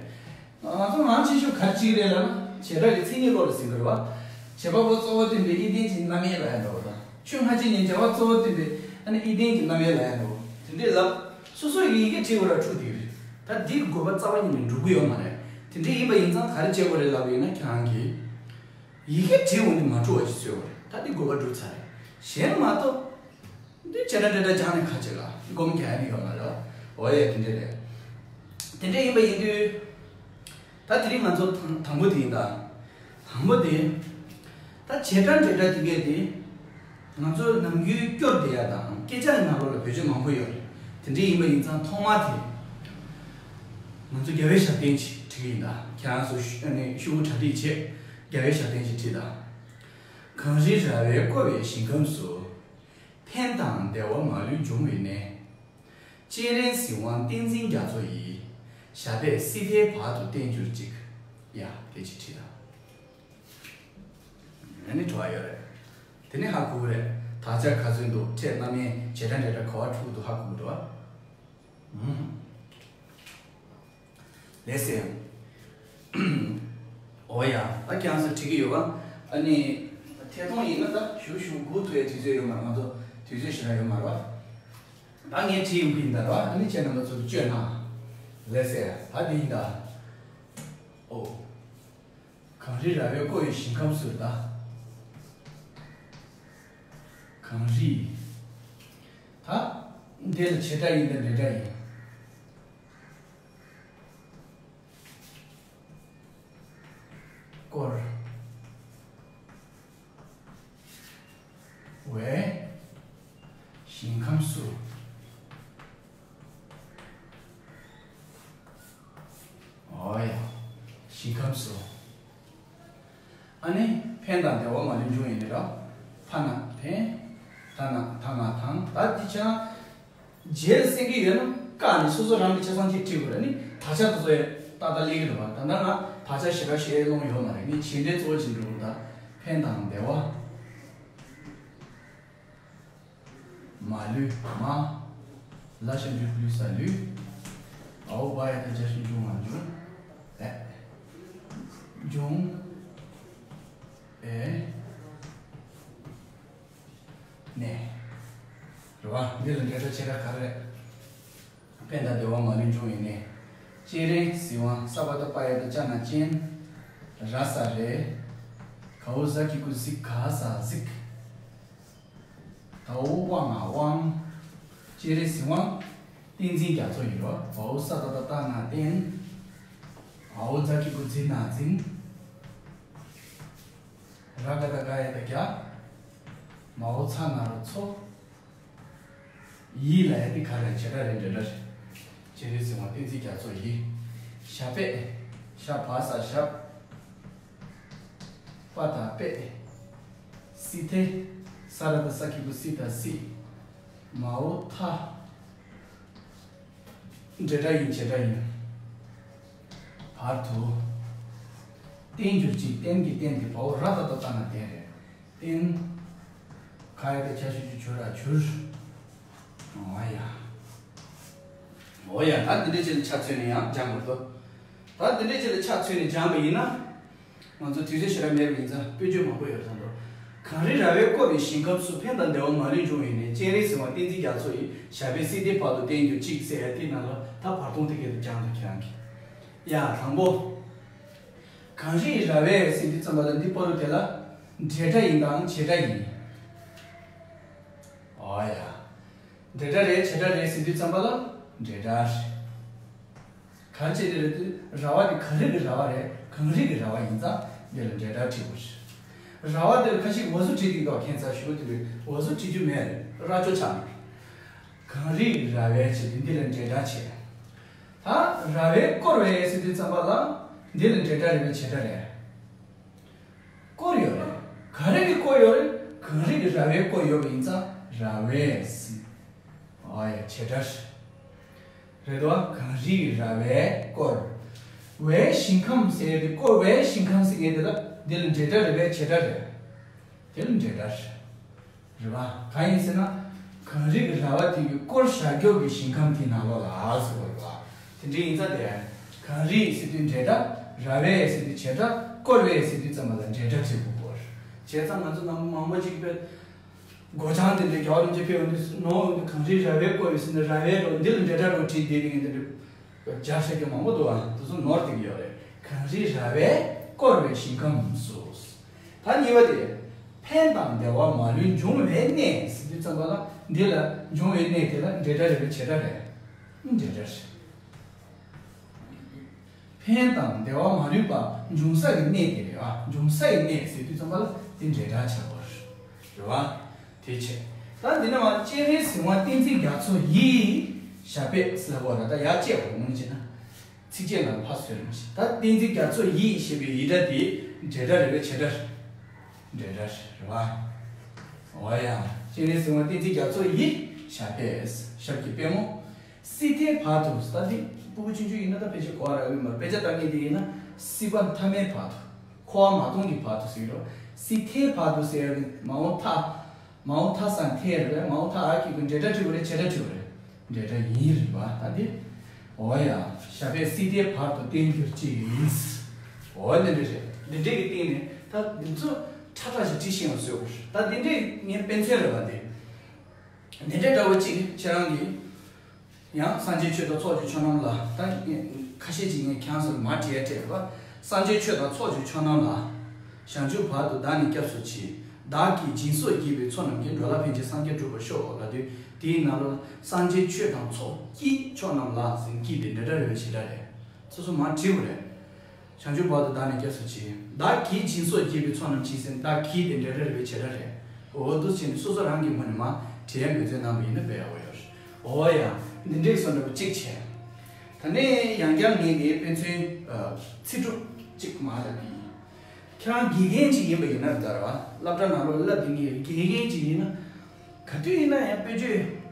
ང་ཚོ་མང་ཆེ་ཤོས་ག་རེ་བྱེད་ཀྱི་རེད་ལབ་ན་བྱེད་སྒྲ་གི་མཚན་ཉིད་བློ་ལ་ཟིན་གྱི་རེད་བ། བྱེད་པ་པོ་གཙོ་བོ་བསྟན་པའི་ཨི་ལྡན་གྱི་རྣམ་དབྱེ་ལབ་ཡ་འདྲ་བོ་དང་ཆོས་སྔ་ཕྱི་གཉིས་བྱ་བ་གཙོ་བོ་བསྟན་པའི་ཨ་ནི་ཨི་ལྡན་གྱི་རྣམ་དབྱེ་ལབ་ཡ་འདྲ་བོ་དེ་འདྲས་ལབ། སོ་སོ་ཡི་ཡི་གེ་བྲིས་དགོས་ར་འཁྲུག་དེ་རེད། ད་འདི་གི་དགོས་པ་རྩ་བ་ཉིད་ནས་འགྲུབ་ཀྱི་ཡོད་མ་རེད། དེ་འདྲས་ཡིན་པ་ཡིན་ཙང་ག་རེ་བྱེད་དགོས་རེད་ལབ་པ་ཡིན་ན་ཁྱེད་རང་གིས། ཡི་གེ་བྲིས་འོང་དུས་མ་འཁྲུག་པ་ཞིག་བཟོས་པ་རེད། ད་འདི་དགོས་པ་འགྲུབ་ཚར་རེད། གཞན་མ་གཏོགས། འདི་བྱེད་སྒྲ་འབྲེལ་སྒྲ་སྦྱངས་ནས་ག་བྱེད་ལ་སྒོམ་རྒྱག་ཡ་ནི་ཡོད་མ་རེད། འོ་ཡ་དེ་འདྲ་རེད། དེ་འདྲ་ཡིན་པ་ཡིན་དུས། ད་དེ་རིང་ང་ཚོ་དང་དང་པོ་དེ་ཡིན་ད། དང་པོ་དེ། ད་བྱེད་སྒྲ་འབྲེལ་སྒྲ་དེ་གས་དེ། ང་ཚོ་ནམ་རྒྱུན་སྐྱོར་བསྡད་ཡ་དང་སྐད་ཆ་ནང་ལོགས་ལ་བེད་སྤྱོད་མང་པོ་ཡོད་རེད། དེ་འདྲ་ཡིན་པ་ཡིན་ཙང་ཐོག་མ་དེ། ང་ཚོ་རྒྱལ་བའི་ཞབས་བརྟན་ཅིག་བྲིས་ཀྱི་ཡིན་ད། ཁྱེད་རང་ཚོ་ཤུ་ཨ་ནི་ཤོག་གུ་གྲ་སྒྲིག་བྱེད། རྒྱལ་བའི་ཞབས་བརྟན་ཅིག་བྲིས་ད། གངས་རི་ར་བས་བསྐོར་བའི་ཞིང་ཁམས་སུ། ཕན་དང་བདེ་བ་མ་ལུས་འབྱུང་བའི་གནས། སྤྱན་རས་གཟིགས་དབང་བསྟན་འཛིན་རྒྱ་མཚོ་ཡིས། ཞབས་པད་སྲིད་མཐའི་བར་དུ་བརྟན་གྱུར་ཅིག་ཡ་སྐད་ཆ་དྲིས་དང་། ཨ་ནི་བྲོ་བ་ཡོད་རེད། དེ་ནི་ཧ་གོ་གི་རེད། དག་ཆ་ག་ཚོད་འདུག་ཕྲད་རྣམ་དབྱེ་བྱེད་སྒྲ་འབྲེལ་སྒྲ་ག་བ་འཁྲུག་འདུག་ཧ་གོ་གི་འདུག་ཨ། ལགས་སེ། འོ་ཡ། ད་ཁྱེད་རང་ཚོས་བྲིས་ཀྱི་ཡོད་པ། ཨ་ནི། ཐད་གཏོང་ཡིན་ན་ད་ཞུ་ཞུ་སྒུག་ཐུབ་ཡའི་དུས་ཚོད་ཡོད་མ་རེད། ང་ཚོ་དུས་ཚོད་ཞེ་དྲག་ཡོད་མ་རེད་པ། ད་ངས་བྲིས་ཡོང་གི་ཡིན་ད་རེད་པ། ཨ་ནི་ཁྱེད་རྣམ་པ་ཚོ་བཅོས་གནང་། ལགས་སེ། ད་འདི་ཡིན་ད། ཨོ། གངས་རི་ར་བས་བསྐོར་བའི་ཞིང་ཁམས་སུ་ད། གངས་རི། ད། འདི་ལ་བྱེད་སྒྲ་ཡིན་ད་འབྲེལ་སྒྲ་ཡིན། བསྐོར་བའི་ཞིང་ཁམས་སུ། འོ་ཡ། ཞིང་ཁམས་སུ། ཨ་ནི་ཕན་དང་བདེ་བ་མ་ལུས་འབྱུང་ཡིན་ནི་ར། ཕ་ན་ཕན། ད་ན་ད་ང་དང་ད་འདི་ཆ། རྗེས་ལ་གསན་གྱི་ཡོད་ན་བཀག་ནས་སོ་སོ་རང་གི་ཆ་ཚང་གཅིག་བྲིས་དགོས་རེད། ནི་དག་ཆ་དེ་ཚོ་ཡང་ཏག་ཏག་སླེབས་ཀྱི་རེད་པ། ད་ལྟ་ང་དག་ཆ་ཞེ་དྲག་བཤད་ཡས་ཀློང་ཡོད་མ་རེད། ངས་བྱེད་འབྲེལ་གཙོ་བོ་བྱེད་འགྲོ་གི་ད། ཕན་དང་བདེ་བ། མ་ལུས་མ། ལ་ཞབས་ཀྱུ་ལུས་ས་ལུས། འའོ་བ་ཡ་བཏགས་འཇའ་ཞབས་ཀྱུ་འབྱུང་བ་འབྱུང་། ཨེ། འབྱུང་། ཨེ། ནས། རེད་པ། འདི་ལ་འབྲེལ་སྒྲ་བྱེད་སྒྲ་ག་རེ་རེད། ཕན་དང་བདེ་བ་མ་ལུས་འབྱུང་བའི་གནས། སྤྱན་རས་གཟིགས་དབང་ས་པ་བཏགས་སྤ་ཡ་བཏགས་སྤྱ་ན་སྤྱན། ར་ས་རེད། གའོ་ཟ་གི་གུ་གཟིག་ག་ས་གཟིག། དའོ་ཝ་ང་དབང་། སྤྱན་རས་གཟིགས་དབང་། བསྟན་འཛིན་རྒྱ་མཚོ་ཡིན་རོ། བའོ་ས་ད་བཏགས་བཏགས་ན་བསྟན། འའོ་ཛ་གི་གུ་འཛི་ན་འཛིན། ར་ག་བཏགས་རྒ་ཡ་བཏགས་རྒྱ། མའོ་ཚ་ན་རོ་མཚོ། ཡི་ལ་ཡ་དེ་ག་རེ་བྱེད་སྒྲ་རེད། འབྲེལ་སྒྲ་རེད། སྤྱན་རས་གཟིགས་དབང་བསྟན་འཛིན་རྒྱ་མཚོ་ཡི། ཞབས་པད། ཞབས་བ་ས་ཞབས། པ་ད་པད། སི་ཐེ། ས་ར་བཏགས་ས་གི་གུ་སི་ད་སི། མའོ་ཐ། འབྲེལ་སྒྲ་ཡིན། བྱེད་སྒྲ་ཡིན། བར་དུ། བརྟན་གྱུར་ཅིག་བརྟན་གྱི་བརྟན་དེ་བའོ་ར་བཏགས་རྡ་བཏགས་ན་བརྟན་རེད། བརྟན། ག་ཡ་བཏགས་གྱ་ཞབས་ཀྱུ་གྱུ་ར་གྱུར། འོ་ཡ། འོ་ཡ། ད་འདི་འདྲའི་ཆེད་ལ་ཆ་མཚོན་ནས་ཡང་སྦྱང་དགོས་འདུག་ད་འདི་འདྲའི་ཆེད་ལ་ཆ་མཚོན་ནས་སྦྱངས་པ་ཡིན་ན། ང་ཚོ་དུས་ཚོད་ཞེ་དྲག་མེད་པ་ཡིན་ཙང་དཔེ་བརྗོད་མང་པོ་ཡོད་ཙང་འདུག་གངས་རི་ར་བས་བསྐོར་བའི་ཞིང་ཁམས་སུ། ཕན་དང་བདེ་བ་མ་ལུས་འབྱུང་བའི་གནས། སྤྱན་རས་གཟིགས་དབང་བསྟན་འཛིན་རྒྱ་མཚོ་ཡི། ཞབས་པད་སྲིད་མཐའི་བར་དུ་བརྟན་གྱུར་ཅིག་ཟེར་ཡ་དེའི་ནང་ལ་ད་བར་སྟོང་དེ་གས་དུ་སྦྱངས་འདུག་ཁྱེད་རང་གིས། ཡ། དང་པོ། གངས་རིའི་ར་བས་ཟེར་དུས་ཙམ་པ་ལ་འདི་པོ་རུ་དེ་ལ་འབྲེལ་སྒྲ་ཡིན་དང་བྱེད་སྒྲ་ཡིན། འོ་ཡ། འབྲེལ་སྒྲ་རེད། བྱེད་སྒྲ་རེད་ཟེར་དུས་ཙམ་པ་ལ་འབྲེལ་སྒྲ་རེད། ག་རེ་བྱས་ཏེ་རེད་དུས་ར་བ་དེ་གངས་རི་གི་ར་བ་རེད། གངས་རི་གི་ར་བ་ཡིན་ཙང་འདི་ལ་འབྲེལ་སྒྲ་བྲིས་དགོས་རེད། ར་བ་དེ་ལ་ཁ་ཤས་འོ་ཟོ་བྲིས་ཀྱི་འདུག་ཁྱད་མཚར་ཞེ་པོ་དེ་རེད། འོ་ཟོ་བྲིས་རྒྱུ་མེད་རེད། རྭ་ཅོ་ཆགས་ནས། གངས་རིའི་ར་བས་བྱས་ཏེ་འདི་ལ་འབྲེལ་སྒྲ་བྱས། ད་ར་བས་བསྐོར་བའི་ཟེར་དུས་ཙམ་པ་ལ་འདི་ལ་འབྲེལ་སྒྲ་རེད་པས་བྱེད་སྒྲ་རེད། བསྐོར་ཡོད་རེད། ག་རེ་གིས་བསྐོར་ཡོད་རེད། གངས་རི་གི་ར་བས་བསྐོར་ཡོད་པ་ཡིན་ཙང་ར་བས་ཟེར། ཨ་ཡ། བྱེད་སྒྲ་རེད་དོ། གངས་རིའི་ར་བས་བསྐོར། བའི་ཞིང་ཁམས་ཟེར་ཡ་དེ་བསྐོར་བའི་ཞིང་ཁམས་ཟེར་མཁན་དེ་ལ་འདི་ལ་འབྲེལ་སྒྲ་རེད་པས་བྱེད་སྒྲ་རེད། དེ་ལ་འབྲེལ་སྒྲ་རེད། རེད་པ། གང་ཡིན་ཟེར་ན། གངས་རི་གི་ར་བ་དེ་གི་བསྐོར་བཞག་རྒྱུ་གི་ཞིང་ཁམས་དེའི་ནང་ལོགས་ལ་ཟེར་བ་རེད་པ། དེ་འདྲ་ཡིན་ཙང་དེ། གངས་རི་ཟེར་དུས་འབྲེལ་སྒྲ། ར་བས་ཟེར་དུས་བྱེད་སྒྲ། བསྐོར་བས་ཟེར་དུས་ཙམ་པ་ལ་འབྲེལ་སྒྲ་བྲིས་དགོས་པ་རེད། བྱས་ཙང་ང་ཚོ་ནང་མི་མང་པོ་ཅིག་དཔེ། སྒོ་བྱང་དེ་འདྲའི་རྒྱལ་བ་རིན་པོ་ཆེ་ཕེབས་ཡོང་དུས་ནོར་ཡོང་དུས་གངས་རི་ར་བས་བསྐོར་བས་ཟེར་ནས་ར་བས་འགྲོ་འདི་ལ་འབྲེལ་སྒྲ་འགྲོ་བྲིས་བསྡད་པའི་ངས་འདི་འདྲའི་སྦྱར་བཤད་རྒྱུ་མང་པོ་འདུག་ཨ། དེ་ཚོ་ནོར་བསྡད་ཀྱི་ཡོད་རེད། གངས་རི་ར་བས་བསྐོར་བའི་ཞིང་ཁམས་སུ། ད་གཉིས་པ་དེ། ཕན་དང་བདེ་བ་མ་ལུས་འབྱུང་བའི་གནས་ཟེར་དུས་ཙམ་པ་ལ་འདི་ལ་འབྱུང་བའི་གནས་དེ་ལ་འབྲེལ་སྒྲ་རེད་པས་བྱེད་སྒྲ་རེད། འབྲེལ་སྒྲ་རེད། ཕན་དང་བདེ་བ་མ་ལུས་པ་འབྱུང་ས་ཀྱི་གནས་དེ་རེད་པ། འབྱུང་ས་ཡི་གནས་ཟེར་དུས་ཙམ་པ་ལ་དེ་འབྲེལ་སྒྲ་ཆགས་པ་རེད་པ། དེ་བྱས། ད་འདི་ནས་མར་སྤྱན་རས་གཟིགས་དབང་བསྟན་འཛིན་རྒྱ་མཚོ་ཡི་ཞབས་པད་ཟེར་བ་ལ་ད་ཡར་བཅད་པ་ངོ་མ་བྱས་ན། ཚིགས་བཅད་ལ་ཕར་སོན་མ་ཤེས། ད་བསྟན་འཛིན་རྒྱ་མཚོ་ཡི་ཞེས་པའི་ཡི་སྒྲ་དེ་འབྲེལ་སྒྲ་རེད་པས་བྱེད་སྒྲ་རེད། འབྲེལ་སྒྲ་རེད་པ། འོ་ཡ། སྤྱན་རས་གཟིགས་དབང་བསྟན་འཛིན་རྒྱ་མཚོ་ཡི་ཞབས་པད། ཞབས་ཀྱི་པད་མོ། སྲིད་མཐའི་བར་དུ། ད་འདི་སྤུ་གུ་ཆུང་ཆུང་ཡིན་ན་ད་ཕལ་ཆེར་གོ་བ་རག་གི་མ་རེད། དཔེ་ཆ་ལྟ་མཁན་དེ་ཡིན་ན་སྲིད་པ་མཐའ་མའི་བར་དུ། འཁོར་བ་མ་སྟོངས་ཀྱི་བར་དུ་ཟེར་གྱི་རེད། སྲིད་མཐའི་བར་དུ་ཟེར་ཡ་གི་མ་འོངས་མཐའ། མ་འོངས་མཐའ་ས་མཐའི་རེད། མ་འོངས་མཐའ་ཨ་གི་གུ་འབྲེལ་སྒྲ་བྲིས་པ་རེད། བྱེད་སྒྲ་བྲིས་པ་རེད། འབྲེལ་སྒྲ་ཡིན་རེད་པ། ད་འདི། འོ་ཡ། ཞབས་པད་སྲིད་མཐའི་བར་དུ་བརྟན་གྱུར་ཅིག་ཡིན། འོ་འདི་འདྲ་རེད། འདི་འདྲས་ཀྱི་སྟེང་ནས་ད་འདི་ཚོ་ཁྲ་ཁྲ་ཞིག་བྲིས་ཤེས་ཡོང་བཟོས་དགོས། ད་འདི་འདྲས་ངའི་དཔེ་མཚོན་རེད་པ་འདི། འདི་འདྲས་འདྲ་བོ་ཅིག་ཁྱེད་རང་གིས། ཡང་སངས་རྒྱས་ཆོས་དང་ཚོགས་ཀྱི་མཆོག་རྣམས་ལ། ད་ཁ་ཤས་ཅིག་ངས་ཁྱེད་རང་ཚོར་མར་བྲིས་ཡ་སྤྲད་པ། སངས་རྒྱས་ཆོས་དང་ཚོགས་ཀྱི་མཆོག་རྣམས་ལ། བྱང་ཆུབ་བར་དུ་བདག་ནི་སྐྱབས་སུ་མཆི། བདག་གིས་སྦྱིན་སོགས་བགྱིས་པའི་ཚོགས་རྣམས་ཀྱིས། འགྲོ་ལ་ཕན་ཕྱིར་སངས་རྒྱས་འགྲུབ་པར་ཤོག་ལབ་དུས་དེའི་ནང་ལོགས་སངས་རྒྱས་ཆོས་དང་ཚོགས་ཀྱི་མཆོག་རྣམས་ལ་ཟེར་ཀྱི་དེ་འབྲེལ་སྒྲ་རེད་པས་བྱེད་སྒྲ་རེད། སོ་སོ་མར་བྲིས་པ་རེད། བྱང་ཆུབ་བར་དུ་བདག་ནི་སྐྱབས་སུ་མཆི། བདག་གིས་སྦྱིན་སོགས་བགྱིས་པའི་ཚོགས་རྣམས་ཀྱིས་ཟེར་བདག་གིས་དེ་འབྲེལ་སྒྲ་རེད་པས་བྱེད་སྒྲ་རེད། འོ་འདུག་བྱས་ནས་སོ་སོ་རང་གི་ངོས་ནས་མར་བྲིས་ཡ་འབད་བརྩོན་གནང་བ་ཡིན་ན་དཔེ་ཡག་པོ་ཡོད་རེད། འོ་ཡ། འདི་འདྲས་སོང་འདྲ་པོ་གཅིག་བྱས། ད་ནས་ཡང་བསྐྱར་ངས་ངའི་དཔེ་མཚོན་ཚིག་གྲུབ་གཅིག་མར་ལབ་ཀྱི་ཡིན། ཁྱེད་རང་དགེ་རྒན་ཅིག་ཡིན་པ་ཡིན་ན་ད་ར་བ་སློབ་གྲྭ་ནང་ལོགས་བསླབ་བསྡད་མཁན་དགེ་རྒན་ཅིག་ཡིན་ན། ག་དུས་ཡིན་ན་ཡང་དཔེ་བརྗོད་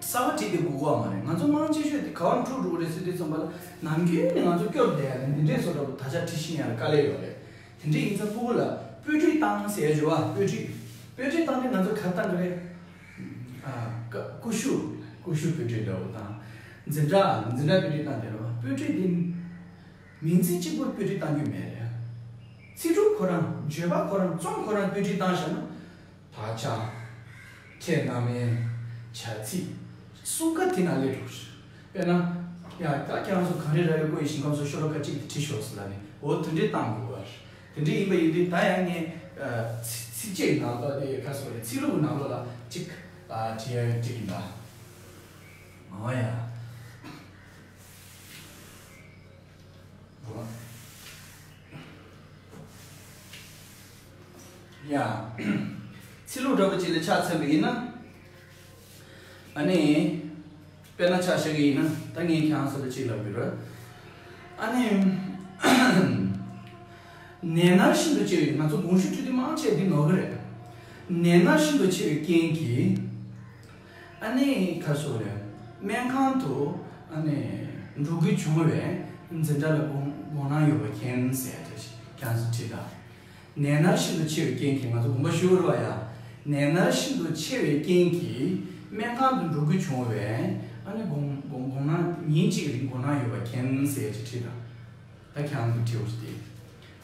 གསར་པ་བྲིས་ཏེ་དགོས་ཀྱི་མ་རེད། ང་ཚོ་དམངས་ཆེ་ཤོས་དེ་ག་བ་འཁྲུག་འགྲོ་གི་རེད་ཟེར་དུས་ཙམ་པ་ལ་ནམ་རྒྱུན་ནས་ང་ཚོ་སྐྱོར་བསྡད་ཡ་རེད། འདི་འདྲས་བཟོ་འདྲ་པོ་ད་ཆ་བྲིས་ཤེས་ཡ་ལ་དཀའ་ལས་ཡོད་རེད། དེ་འདྲས་ཡིན་ཙང་སྤུ་གུ་ལ་དཔེ་ཁྲིད་བཏང་ཟེར་ཡ་ཡོད་པ། དཔེ་ཁྲིད། དཔེ་ཁྲིད་བཏང་དུས་ང་ཚོ་ག་རེ་བཏང་གི་རེད། ཨ། ཀ་ཀུ་ཤུ། ཀུ་ཤུ་དཔེ་ཁྲིད་འདྲ་པོ་བཏང་། འཛིན་གྲྭ། འཛིན་གྲྭ་དཔེ་ཁྲིད་བཏང་དེ་རེད་པ། དཔེ་ཁྲིད་དེ་མིང་ཚིག་གཅིག་པོ་དཔེ་ཁྲིད་བཏང་རྒྱུ་མེད་རེད། ཚིག་གྲུབ་ཁོ་རང་། བརྗོད་པ་ཁོ་རང་། རྩོམ་ཁོ་རང་དཔེ་ཁྲིད་བཏང་བཞག་ན། དག་ཆ། ཁྱེད་རྣམ་པའི་བྱ་ཚིག་གསུམ་ཀ་དེ་ན་སླེབས་འགྲོ་གི་རེད། དཔེར་ན། ཡ། ད་ཁྱེད་རང་ཚོ་གངས་རི་ར་བས་བསྐོར་བའི་ཞིང་ཁམས་སུ་ཤོ་ལོ་ཀ་གཅིག་དེ་བྲིས་ཤོག་ཟེར་ལབ་ནས་འོ་དེ་འདྲས་བཏང་དགོས་པ་རེད། དེ་འདྲ་ཡིན་པ་ཡིན་དུས་ད་ཡང་ངས་ཚིགས་བཅད་ནང་ལོགས་དེ་ཁ་སོ་རེ་ཚིག་ལྷུག་ནང་ལོགས་ལ་གཅིག་བྲིས་ཡ་ཡོད་ཅིག་ཡིན་པ། ཨོ་ཡ། ཡ། ཚིག་ལྷུག་འདྲ་པོ་ཅིག་ལ་ཆ་མཚོན་པ་ཡིན་ན། ཨ་ནི། དཔེར་ན་ཆ་བཞག་གི་ཡིན་ན་ད་ངས་ཁྱེད་རང་ཚོ་ལ་ཅིག་ལབ་དགོས་རེད། ཨ་ནི། ནད་མནར་ཤིན་ཏུ་ཆེ་བའི་ང་ཚོ་དགོངས་ཞུ་འཁྲི་དུས་མང་ཆེ་འདི་ནོར་གི་རེད། ནད་མནར་ཤིན་ཏུ་ཆེ་བའི་རྐྱེན་གྱིས། ཨ་ནི་ཁ་སོ་རེད། སྨན་ཁང་དུ་ཨ་ནི་འགྲོ་དགོས་བྱུང་བས་འཛིན་གྲྭ་ལ་དགོངས་དགོངས་གནང་ཡོད་པ་མཁྱེན་ཟེར་ཏེ་ཁྱེད་རང་ཚོ་བྲིས་དང་། ནད་མནར་ཤིན་ཏུ་ཆེ་བའི་རྐྱེན་གྱིས་ང་ཚོ་དགོངས་པ་ཞུ་དགོས་རེད་བ་ཡ། ནད་མནར་ཤིན་ཏུ་ཆེ་བའི་རྐྱེན་གྱིས་སྨན་ཁང་དུ་འགྲོ་དགོས་བྱུང་བས་ཨ་ནི་དགོངས་དགོངས་དགོངས་གནང་ཉིན་གཅིག་རིང་དགོངས་གནང་ཡོད་པ་མཁྱེན་ཟེར་ཅིག་བྲིས་དང་། ད་ཁྱེད་རང་གིས་བྲིས་འོ་ཞིག་དེ།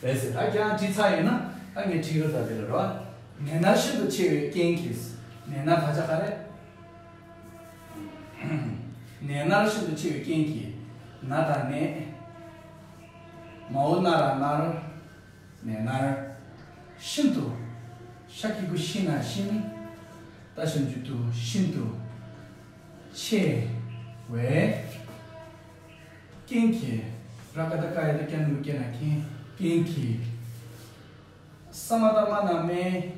རེད་ཟེར་ད་ཁྱེད་རང་བྲིས་ཚར་ཡོད་ན་ད་ངས་བྲིས་གི་རེད་ད་དེ་ལ་རོ། ནད་མནར་ཤིན་ཏུ་ཆེ་བའི་རྐྱེན་གྱིས། ནད་མནར་ད་ཆ་ག་རེད། ནད་མནར་ཤིན་ཏུ་ཆེ་བའི་རྐྱེན་གྱིས། ན་དང་ནད། མའོ་ན་ར་མནར། ནད་མནར། ཤིན་ཏུ། ཤ་གི་གུ་ཤི་ན་ཤིན། ཏ་ཞབས་ཀྱུ་ཏུ་ཤིན་ཏུ། ཆེ། བའི། རྐྱེན་གྱིས། ར་ཀ་ཏ་ཀ་ཡ་ཏ་ཀྱ་ནུ་ཀྱེ་ན་རྐྱེན། རྐྱེན་གྱིས། ས་མ་ཏ་མ་ན་སྨན།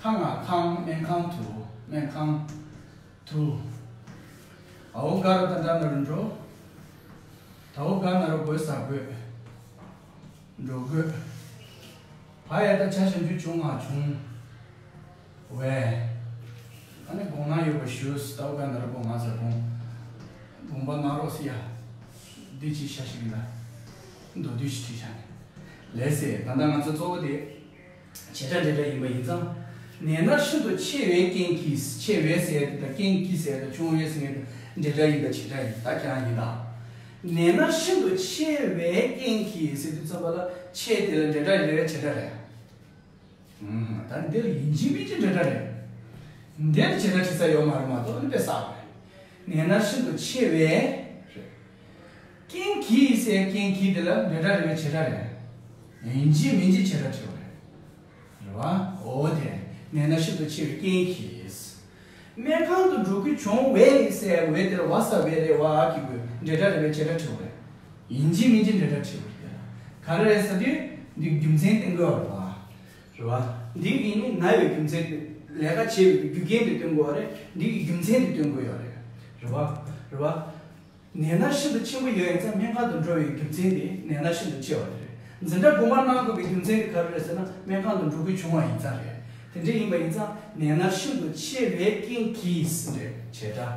ཁ་ང་ཁང་སྨན་ཁང་དུ་སྨན་ཁང་དུ། འའོ་ག་ར་ཏ་འདྲ་ན་རུ་འགྲོ། དའོ་ག་ན་རུ་དགོས་ས་དགོས། འགྲོ་དགོས། བ་ཡ་ཏ་བྱ་ཞབས་ཀྱུ་བྱུང་ང་བྱུང་བས། ཨ་ནི་དགོངས་གནང་ཡོད་པ་ཞུ། དའོ་ག་ན་རུ་དགོངས་ང་ས་དགོངས། དགོངས་པ་གནང་རོགས་ཟེར་ཡ། འདི་ཅི་ཤ་ཞིག་ཡིན་ན། མདོར་བསྡུས་ཤིག་བྲིས་བཞག་ནས། ལགས་སེ་ད་ལྟ་ང་ཚོ་གཙོ་བོ་དེ། བྱེད་སྒྲ་འབྲེལ་སྒྲ་ཡིན་པ་ཡིན་ཙང་། ནད་མནར་ཤིན་ཏུ་ཆེ་བའི་རྐྱེན་གྱིས། ཆེ་བའི་ཟེར་དེ་དང་རྐྱེན་གྱིས་ཟེར་དང་བྱུང་བའི་ཟེར་དེ་འབྲེལ་སྒྲ་ཡིན་པ་བྱེད་སྒྲ་ཡིན་ད་ཀྱང་ཡིན་ད། ནད་མནར་ཤིན་ཏུ་ཆེ་བའི་རྐྱེན་གྱིས་ཟེར་དུས་ཙམ་པ་ལ་ཆེ་དེ་ལ་འབྲེལ་སྒྲ་རེད་བྱེད་སྒྲ་རེད། ཨུམ། ད་འདིར་ཡིན་གཅིག་མིན་གཅིག་འབྲེལ་སྒྲ་རེད། འདིར་བྱེད་སྒྲ་བྲིས་ས་ཡོད་མ་རེད་མ་གཏོགས་ནི་དཔེ་བསགས་པ་རེད། ནད་མནར་ཤིན་ཏུ་ཆེ་བའི། རེད། རྐྱེན་གྱིས་ཟེར་རྐྱེན་གྱིས་དེ་ལ་འབྲེལ་སྒྲ་རེད་བའི་བྱེད་སྒྲ་རེད། ཡིན་གཅིག་མིན་གཅིག་བྱེད་སྒྲ་བྲིས་པ་རེད། རེད་བ། འོ་དེ། ནད་མནར་ཤིན་ཏུ་ཆེ་བའི་རྐྱེན་གྱིས། སྨན་ཁང་དུ་འགྲོ་དགོས་བྱུང་བས་ཟེར་བས་དེར་བ་ས་བས་རེད་བ་གི་དགོས་འབྲེལ་སྒྲ་རེད་བའི་བྱེད་སྒྲ་བྲིས་པ་རེད། ཡིན་གཅིག་མིན་གཅིག་འབྲེལ་སྒྲ་བྲིས་པ་རེད། ག་རེ་རེད་ཟེར་དུས་འདི་རྒྱུ་མཚན་བསྟན་དགོས་པ་རེད་བ། རེད་བ། འདི་གི་ནི་ན་བའི་རྒྱུ་མཚན་དེ་ལས་ཀ་བྱེད་པའི་རྒྱུ་རྐྱེན་དེ་སྟོན་དགོས་པ་རེད། འདི་གི་རྒྱུ་མཚན་དེ་སྟོན་དགོས་ཡོད་རེད། རེད་བ། རེད་བ། ནད་མནར་ཤིན་ཏུ་ཆེན་པོ་ཡོད་ཡིན་ཙང་སྨན་ཁང་དུ་འགྲོ་བའི་རྒྱུ་མཚན་དེ་ནད་མནར་ཤིན་ཏུ་ཆེ་བ་དེ་རེད། འཛིན་གྲྭ་དགོངས་པ་གནང་དགོས་པའི་རྒྱུ་མཚན་དེ་ག་རེ་རེད་ཟེར་ན་སྨན་ཁང་དུ་འགྲོ་དགོས་བྱུང་བ་ཡིན་ཙང་རེད། དེ་འདྲ་ཡིན་པ་ཡིན་ཙང་ནད་མནར་ཤིན་ཏུ་ཆེ་བའི་རྐྱེན་གྱིས་ཟེར་བྱེད་སྒྲ།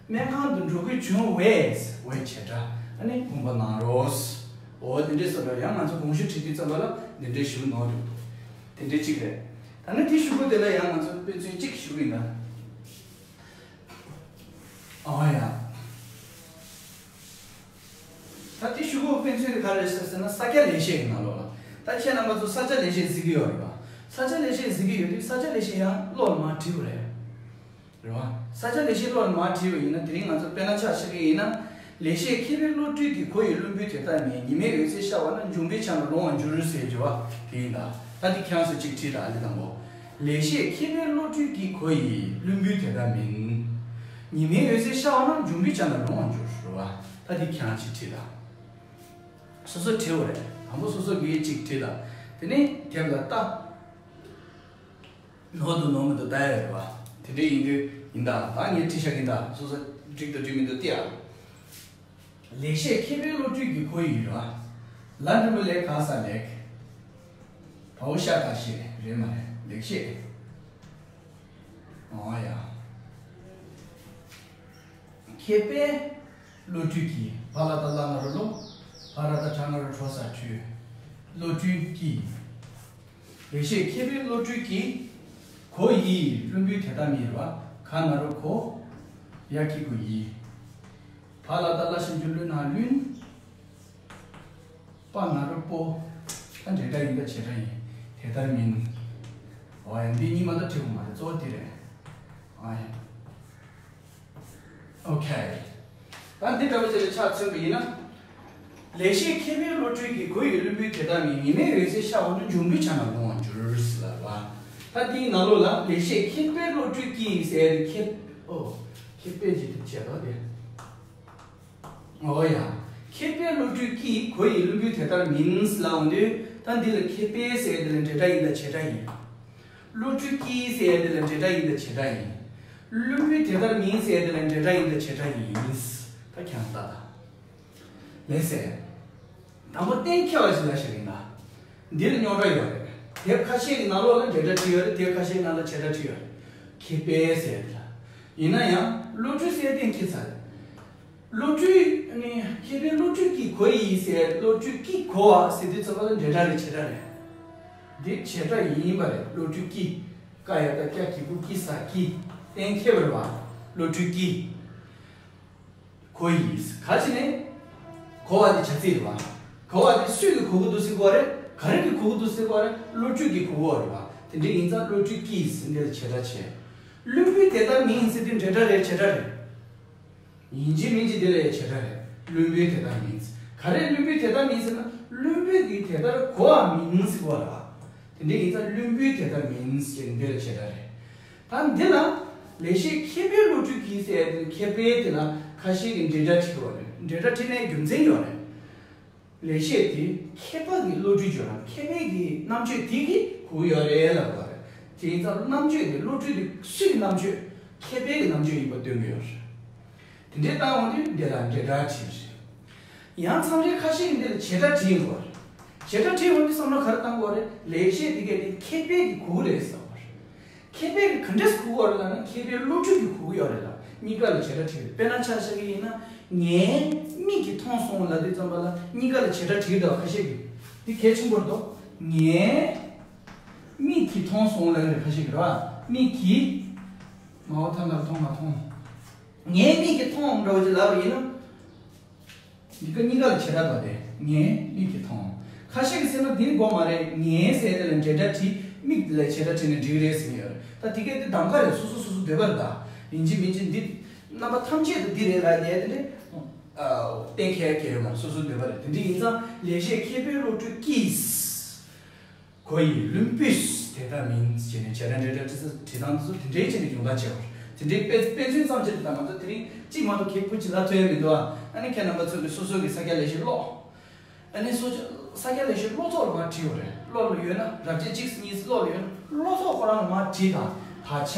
སྨན་ཁང་དུ་འགྲོ་དགོས་བྱུང་བས་བས་བྱེད་སྒྲ། ཨ་ནི་དགོངས་པ་གནང་རོགས། འོ་དེ་འདྲས་སོགས་ལ་ཡང་ང་ཚོ་དགོངས་ཞུ་བྲིས་དུས་ཙམ་པ་ལ་འདི་འདྲས་ཞུ་ནོར་འདུག་དེ་འདྲས་གཅིག་རེད། ད་ནི་དེ་ཞུ་སྒོ་དེ་ལ་ཡང་ང་ཚོ་དཔེ་མཚོན་གཅིག་ཞུ་གི་ཡིན་ད། ཨ་ཡ། ད་དེ་ཞུ་སྒོ་དཔེ་མཚོན་དེ་ག་རེ་རེད་ཟེར་ན་ས་སྐྱ་ལེགས་བཤད་ཡིན་ན་ལོ་ལ། ད་ཁྱེད་རྣམ་པ་ཚོ་ས་སྐྱ་ལེགས་བཤད་གཟིགས་ཀྱི་ཡོད་རེད་པ། ས་སྐྱ་ལེགས་བཤད་གཟིགས་ཀྱི་ཡོད་དུས་ས་སྐྱ་ལེགས་བཤད་ཡང་ཀློག་ལ་མར་བྲིས་པ་རེད། རེད་བ། ས་སྐྱ་ལེགས་བཤད་ཀློག་ལ་མར་བྲིས་པ་ཡིན་ན་དེ་རིང་ང་ཚོ་དཔེར་ན་ཆ་བཞག་གི་ཡིན་ན། ལེགས་བཤད་མཁས་པའི་བློ་གྲོས་ཀྱིས། གོ་ཡི་བླུན་པོའི་དེ་ལྟར་མིན། ཉི་མའི་འོད་ཟེར་ཤར་བ་ན། འབྱུང་པོའི་ཆ་ན་ལོང་བར་འགྱུར་ཟེར་གྱི་བ་དེ་ཡིན་ད། ད་དེ་ཁྱེད་རང་ཚོ་གཅིག་བྲིས་དང་ཨ་ནི་དང་པོ། ལེགས་བཤད་མཁས་པའི་བློ་གྲོས་ཀྱིས། གོ་ཡི་བླུན་པོའི་དེ་ལྟར་མིན། ཉི་མའི་འོད་ཟེར་ཤར་བ་ན། འབྱུང་པོའི་ཆ་ན་ལོང་བར་འགྱུར་རེད་བ། ད་དེ་ཁྱེད་རང་གཅིག་བྲིས་དང་། སོ་སོ་བྲིས་པ་རེད། དང་པོ་སོ་སོ་གིས་གཅིག་བྲིས་དང་། དེ་ནས་དེབ་ལ་ལྟ། ནོར་འདུག་ནོར་མི་འདུག་ལྟ་ཡ་རེད་བ། དེ་འདྲའི་ཡིན་དུས་ཡིན་ད། ད་ངས་བྲིས་བཞག་གིན་ད། སོ་སོ་འགྲིག་འདུག་འགྲིག་མི་འདུག་ལྟ་ཡ། ལེགས་བཤད་མཁས་པའི་བློ་གྲོས་ཀྱིས། གོ་ཡི་རེད་བ། ལ་འགྲེང་བུ་ལེ་ག་ས་ལེགས། བའོ་ཤ་ད་ཤེས་རེད་མ་རེད། ལེགས་བཤད། ཨོ་ཡ། མཁས་པའི་བློ་གྲོས་ཀྱིས། བ་ལ་ཏ་བླ་ན་རོ་བློ། བ་ར་ཏ་གྲ་ང་རོ་གྲོ་ས་གྲོས། བློ་གྲོས་ཀྱིས། ལེགས་བཤད་མཁས་པའི་བློ་གྲོས་ཀྱིས། གོ་ཡི་བླུན་པོའི་དེ་ལྟར་མིན་རེད་བ། ག་ན་རོ་གོ། ཡ་གི་གུ་ཡི། བ་ལ་ཏ་བླ་ཞབས་ཀྱུ་བླུ་ན་བླུན། པ་ན་རོ་པོ། ད་འབྲེལ་སྒྲ་ཡིན་ད་བྱེད་སྒྲ་ཡིན། དེ་ལྟར་མིན། འོ་ཡ་འདི་གཉིས་མ་གཏོགས་བྲིས་དགོས་མ་རེད། གཙོ་བོ་འདི་རེད། ཨ་ཡ། ཨོ་ཁེ། ད་འདི་འདྲ་པོ་ཅིག་ལ་ཆ་མཚོན་པ་ཡིན་ན། ལེགས་བཤད་མཁས་པའི་བློ་གྲོས་ཀྱིས། གོ་ཡི་བླུན་པོའི་དེ་ལྟར་མིན། ཉི་མའི་འོད་ཟེར་ཤར་བ་ནི། འབྱུང་པོའི་ཆ་རྣམས་ལོང་བར་འགྱུར་ཟེར་ལབ་པ། ད་འདིའི་ནང་ལོགས་ལ་ལེགས་བཤད་མཁས་པའི་བློ་གྲོས་ཀྱིས་ཟེར་ཏེ་མཁས། ཨོ། མཁས་པའི་ཅིག་ཏུ་བྱས་ཏོ་དེ། ཨོ་ཡ། མཁས་པའི་བློ་གྲོས་ཀྱིས། གོ་ཡི་བླུན་པོའི་དེ་ལྟར་མིན་ལབ་འོང་དུས། ད་འདི་ལ་མཁས་པའི་ཟེར་དེ་ལ་འབྲེལ་སྒྲ་ཡིན་ད་བྱེད་སྒྲ་ཡིན། བློ་གྲོས་ཀྱིས་ཟེར་དེ་ལ་འབྲེལ་སྒྲ་ཡིན་ད་བྱེད་སྒྲ་ཡིན། བླུན་པོའི་དེ་ལྟར་མིན་ཟེར་དེ་ལ་འབྲེལ་སྒྲ་ཡིན་ད་བྱེད་སྒྲ་ཡིན། ད་ཁྱང་ལྟ་ད། ལེགས་སེ། དང་པོ་གཏན་འཁེལ་བ་ཞིག་ལ་བཞག་ཡིན་ད། འདིར་རྙོག་དྲ་ཡོད་རེད། དེབ་ཁ་ཤས་ཀྱི་ནང་ལོགས་ལ་འབྲེལ་སྒྲ་བྲིས་ཡོད་རེད། དེབ་ཁ་ཤས་ནང་ལ་བྱེད་སྒྲ་བྲིས་ཡོད་རེད། མཁས་པའི་ཟེར་དེ་ལ། ཡིན་ན་ཡང་བློ་གྲོས་ཟེར་གཏན་འཁེལ་ཚར་རེད། བློ་གྲོས་ནི་མཁས་པའི་བློ་གྲོས་ཀྱིས་གོ་ཡི་ཟེར། བློ་གྲོས་ཀྱིས་གོ་བ་ཟེར་དུས་ཙམ་པ་ལ་འབྲེལ་སྒྲ་རེད་བྱེད་སྒྲ་རེད། འདི་བྱེད་སྒྲ་ཡིན་པ་རེད། བློ་གྲོས་ཀྱིས། ཀ་ཡ་བཏགས་ཀྱ་གི་གུ་ཀྱི་ས་ཀྱིས། གཏན་འཁེལ་བ་རེད་བ། བློ་གྲོས་ཀྱིས་གོ་ཡི། ག་ཅི་ནས་གོ་བ་དེ་བྱ་ཚིག་རེད་བ། གོ་བ་དེ་སུས་ཀྱིས་གོ་གི་འདུག་ཟེར་གོ་བ་རེད། ག་རེ་གིས་གོ་གི་འདུག་ཟེར་གོ་བ་རེད། བློ་གྲོས་ཀྱིས་གོ་གི་རེད་བ། དེ་འདྲ་ཡིན་ཙང་བློ་གྲོས་ཀྱིས་ཟེར་འདི་ལ་བྱེད་སྒྲ་བྱས། བླུན་པོའི་དེ་ལྟར་མིན་ཟེར་དུས་འབྲེལ་སྒྲ་རེད་བྱེད་སྒྲ་རེད། ཡིན་གཅིག་མིན་གཅིག་དེ་ལ་ཡང་བྱེད་སྒྲ་རེད། བླུན་པོའི་དེ་ལྟར་མིན། ག་རེ་བླུན་པོའི་དེ་ལྟར་མིན་ཟེར་ན། བླུན་པོས་ཀྱིས་དེ་ལྟར་གོ་བ་མིན་ཟེར་གོ་བ་རེད་བ། དེ་འདྲ་ཡིན་ཙང་བླུན་པོའི་དེ་ལྟར་མིན་ཟེར་འདི་ལ་བྱེད་སྒྲ་རེད། ད་འདི་ལ་ལེགས་བཤད་མཁས་པའི་བློ་གྲོས་ཀྱིས་ཟེར་ཏེ་མཁས་པའི་དེ་ལ་ཁ་ཤས་ཀྱིས་འབྲེལ་སྒྲ་བྲིས་ཡོད་རེད། འབྲེལ་སྒྲ་བྲིས་ནའི་རྒྱུ་མཚན་ཡོད་རེད། ལེགས་བཤད་དེ་མཁས་པ་གི་བློ་གྲོས་བརྗོད་ན་མཁས་པའི་གི་རྣམ་དཔྱོད་དེ་གིས་གོ་གི་ཡོད་རེད་ལབ་པ་རེད། དེ་ཡིན་ཙང་རྣམ་དཔྱོད་དེ་བློ་གྲོས་དེ་སུའི་རྣམ་དཔྱོད། མཁས་པའི་གི་རྣམ་དཔྱོད་ཡིན་པ་སྟོན་གི་ཡོད་རེད། དེ་འདྲའི་བཏང་འོང་དུས་འདི་ལ་འབྲེལ་སྒྲ་བྲིས་རེད། ཡང་མཚམས་རེ་ཁ་ཤས་ཀྱིས་འདི་ལ་བྱེད་སྒྲ་བྲིས་ཡོང་གི་རེད། བྱེད་སྒྲ་བྲིས་འོང་དུས་བསམ་བློ་ག་རེ་བཏང་དགོས་རེད། ལེགས་བཤད་དེ་གས་དེ་མཁས་པའི་གི་གོ་གི་རེད་ཟེར་བ་རེད། མཁས་པས་ག་འདྲས་གོ་གི་ཡོད་རེད་ལབ་ན། མཁས་པའི་བློ་གྲོས་ཀྱིས་གོ་གི་ཡོད་རེད་ལ། གཉིས་ཀ་ལ་བྱེད་སྒྲ་བྲིས་རེད། དཔེར་ན་ཆ་བཞག་གི་ཡིན་ན། ངའི་མིག་གིས་མཐོང་སོང་ལབ་དུས་ཙམ་པ་ལ་གཉིས་ཀ་ལ་བྱེད་སྒྲ་བྲིས་འདུག་ཁ་ཤས་ཀྱིས། འདི་གལ་ཆེན་པོ་རེད་དོ། ངའི་མིག་གིས་མཐོང་སོང་ལབ་རེད་ཁ་ཤས་ཀྱིས་རེད་བ། མིག་གིས། མ་འོ་ཐ་ན་མཐོང་མ་མཐོང་། ངའི་མིག་གིས་མཐོང་འདྲ་བོ་ཅིག་ལབ་པ་ཡིན་ན། འདི་ག་གཉིས་ཀ་ལ་བྱེད་སྒྲ་འདུག་སྟེ། ངའི་མིག་གིས་མཐོང་། ཁ་ཤས་ཀྱིས་ཟེར་ན་འདི་དགོས་མ་རེད། ངའི་ཟེར་དེ་ལ་འབྲེལ་སྒྲ་བྲིས། མིག་ལ་བྱེད་སྒྲ་བྲིས་ནས་འགྲིག་རེད་ཟེར་གྱི་ཡོད་རེད། ད་དེ་གས་དེ་གདམ་ག་རེད། སོ་སོ་སོ་སོ་འདོད་པ་རེད་ད། ཡིན་གཅིག་མིན་གཅིག་འདི་རྣམ་པ་ཐམས་ཅད་དུ་འདི་རེད་ལབ་ཡས་དེ་འདྲ་གཏན་འཁེལ་གྱི་ཡོད་མ་རེད། སོ་སོ་འདོད་པ་རེད། དེ་འདྲ་ཡིན་ཙང་ལེགས་བཤད་མཁས་པའི་བློ་གྲོས་ཀྱིས། གོ་ཡི་བླུན་པོས་དེ་ལྟར་མིན་ཟེར་ནས་བྱེད་སྒྲ་འབྲེལ་སྒྲ་བྲིས་ས་བྲིས་སྟངས་དེ་ཚོ་དེ་འདྲའི་ཆེད་དུ་སྦྱོང་བརྡར་བྱས་པ་རེད། དེ་འདྲའི་དཔེ་དཔེ་མཚོན་ཙམ་ཅིག་ལ་ད་ང་ཚོ་དེ་རིང་གཅིག་མ་གཏོགས་གལ་ཆེན་པོ་ཅིག་ལབ་ཐུབ་ཡ་མི་འདུག་ཨ། ཨ་ནི་ཁྱེད་རྣམ་པ་ཚོ་གིས་སོ་སོ་གི་ས་སྐྱ་ལེགས་བཤད་ཀློག་ཨ་ནི་སོ་སོ་ས་སྐྱ་ལེགས་བཤད་ཀློག་ཐོག་ལ་མར་བྲིས་ཡོད་རེད། ཀློག་ལ་ཡོད་ན་རབ་བྱེད་གཅིག་གཉིས་ཀློག་ལ་ཡོད་ན་ཀློག་ཐོག་ཁོ་རང་ལ་མར་བྲིས་དང་། དག་ཆ།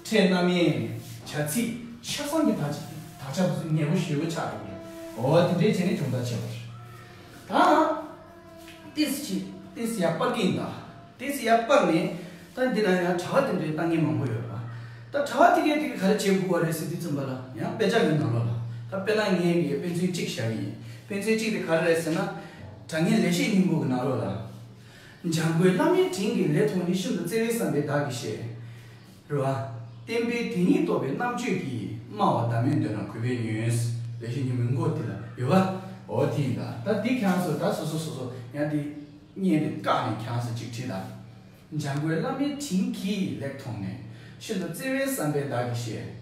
ཕྲད་རྣམ་དབྱེ། བྱ་ཚིག་ཆ་ཚང་གི་དག་ཆ་དག་ཆ་དེ་ཚོ་ཉེ་པོ་ཞེ་པོ་ཆགས་འགྲོ་གི་རེད། འོ་དེ་འདྲའི་བྱས་ནས་སྦྱོང་བརྡར་བྱས་པ་རེད། ད། ཏིས་ཅི། ཏིས་ཡར་སྤར་གྱི་ཡིན་ད། ཏིས་ཡར་སྤར་ནས། ད་འདི་ན་ཡང་དྲ་བ་དེ་འདྲའི་ལྟ་མཁན་མང་པོ་ཡོད་རེད་པ། ད་དྲ་བ་དེ་གས་དེ་གས་ག་རེ་བྱེད་དགོས་པ་རེད་ཟེར་དུས་ཙམ་པ་ལ་ཡང་དཔེ་ཆ་གི་ནང་ལོགས་ལ། ད་དཔེར་ན་ངས་ཀྱི་དཔེ་མཚོན་གཅིག་བཞག་གི་ཡིན། དཔེ་མཚོན་གཅིག་དེ་ག་རེ་རེད་ཟེར་ན། དྲ་བརྙན་ལེགས་བཤད་སྙིང་པོ་གི་ནང་ལོགས་ལ། འཇམ་མགོན་བླ་མའི་དྲིན་གྱིས་ལེགས་མཐོང་ནས། ཤིན་ཏུ་བརྩེ་བས་བསམ་པས་བདག་གིས་བཤད། རེད་བ། བསྟན་པའི་དེ་ཉིད་རྟོགས་པའི་རྣམ་དཔྱོད་ཀྱིས། སྨྲ་བ་བདག་མེད་འདོད་ན་གུས་པས་ཉོན། ལེགས་བཤད་སྙིང་པོའི་མགོ་དེ་ལ་ཡོད་པ། འོ་དེ་ཡིན་ད། ད་འདི་ཁྱེད་རང་ཚོ་ད་སོ་སོ་སོ་སོ་ཡང་དེ་བརྙན་དེ་བཀག་ནས་ཁྱེད་རང་ཚོ་གཅིག་བྲིས་ད། འཇམ་མགོན་བླ་མའི་དྲིན་གྱིས་ལེགས་མཐོང་ནས། ཤིན་ཏུ་བརྩེ་བས་བསམ་པས་བདག་གིས་བཤད།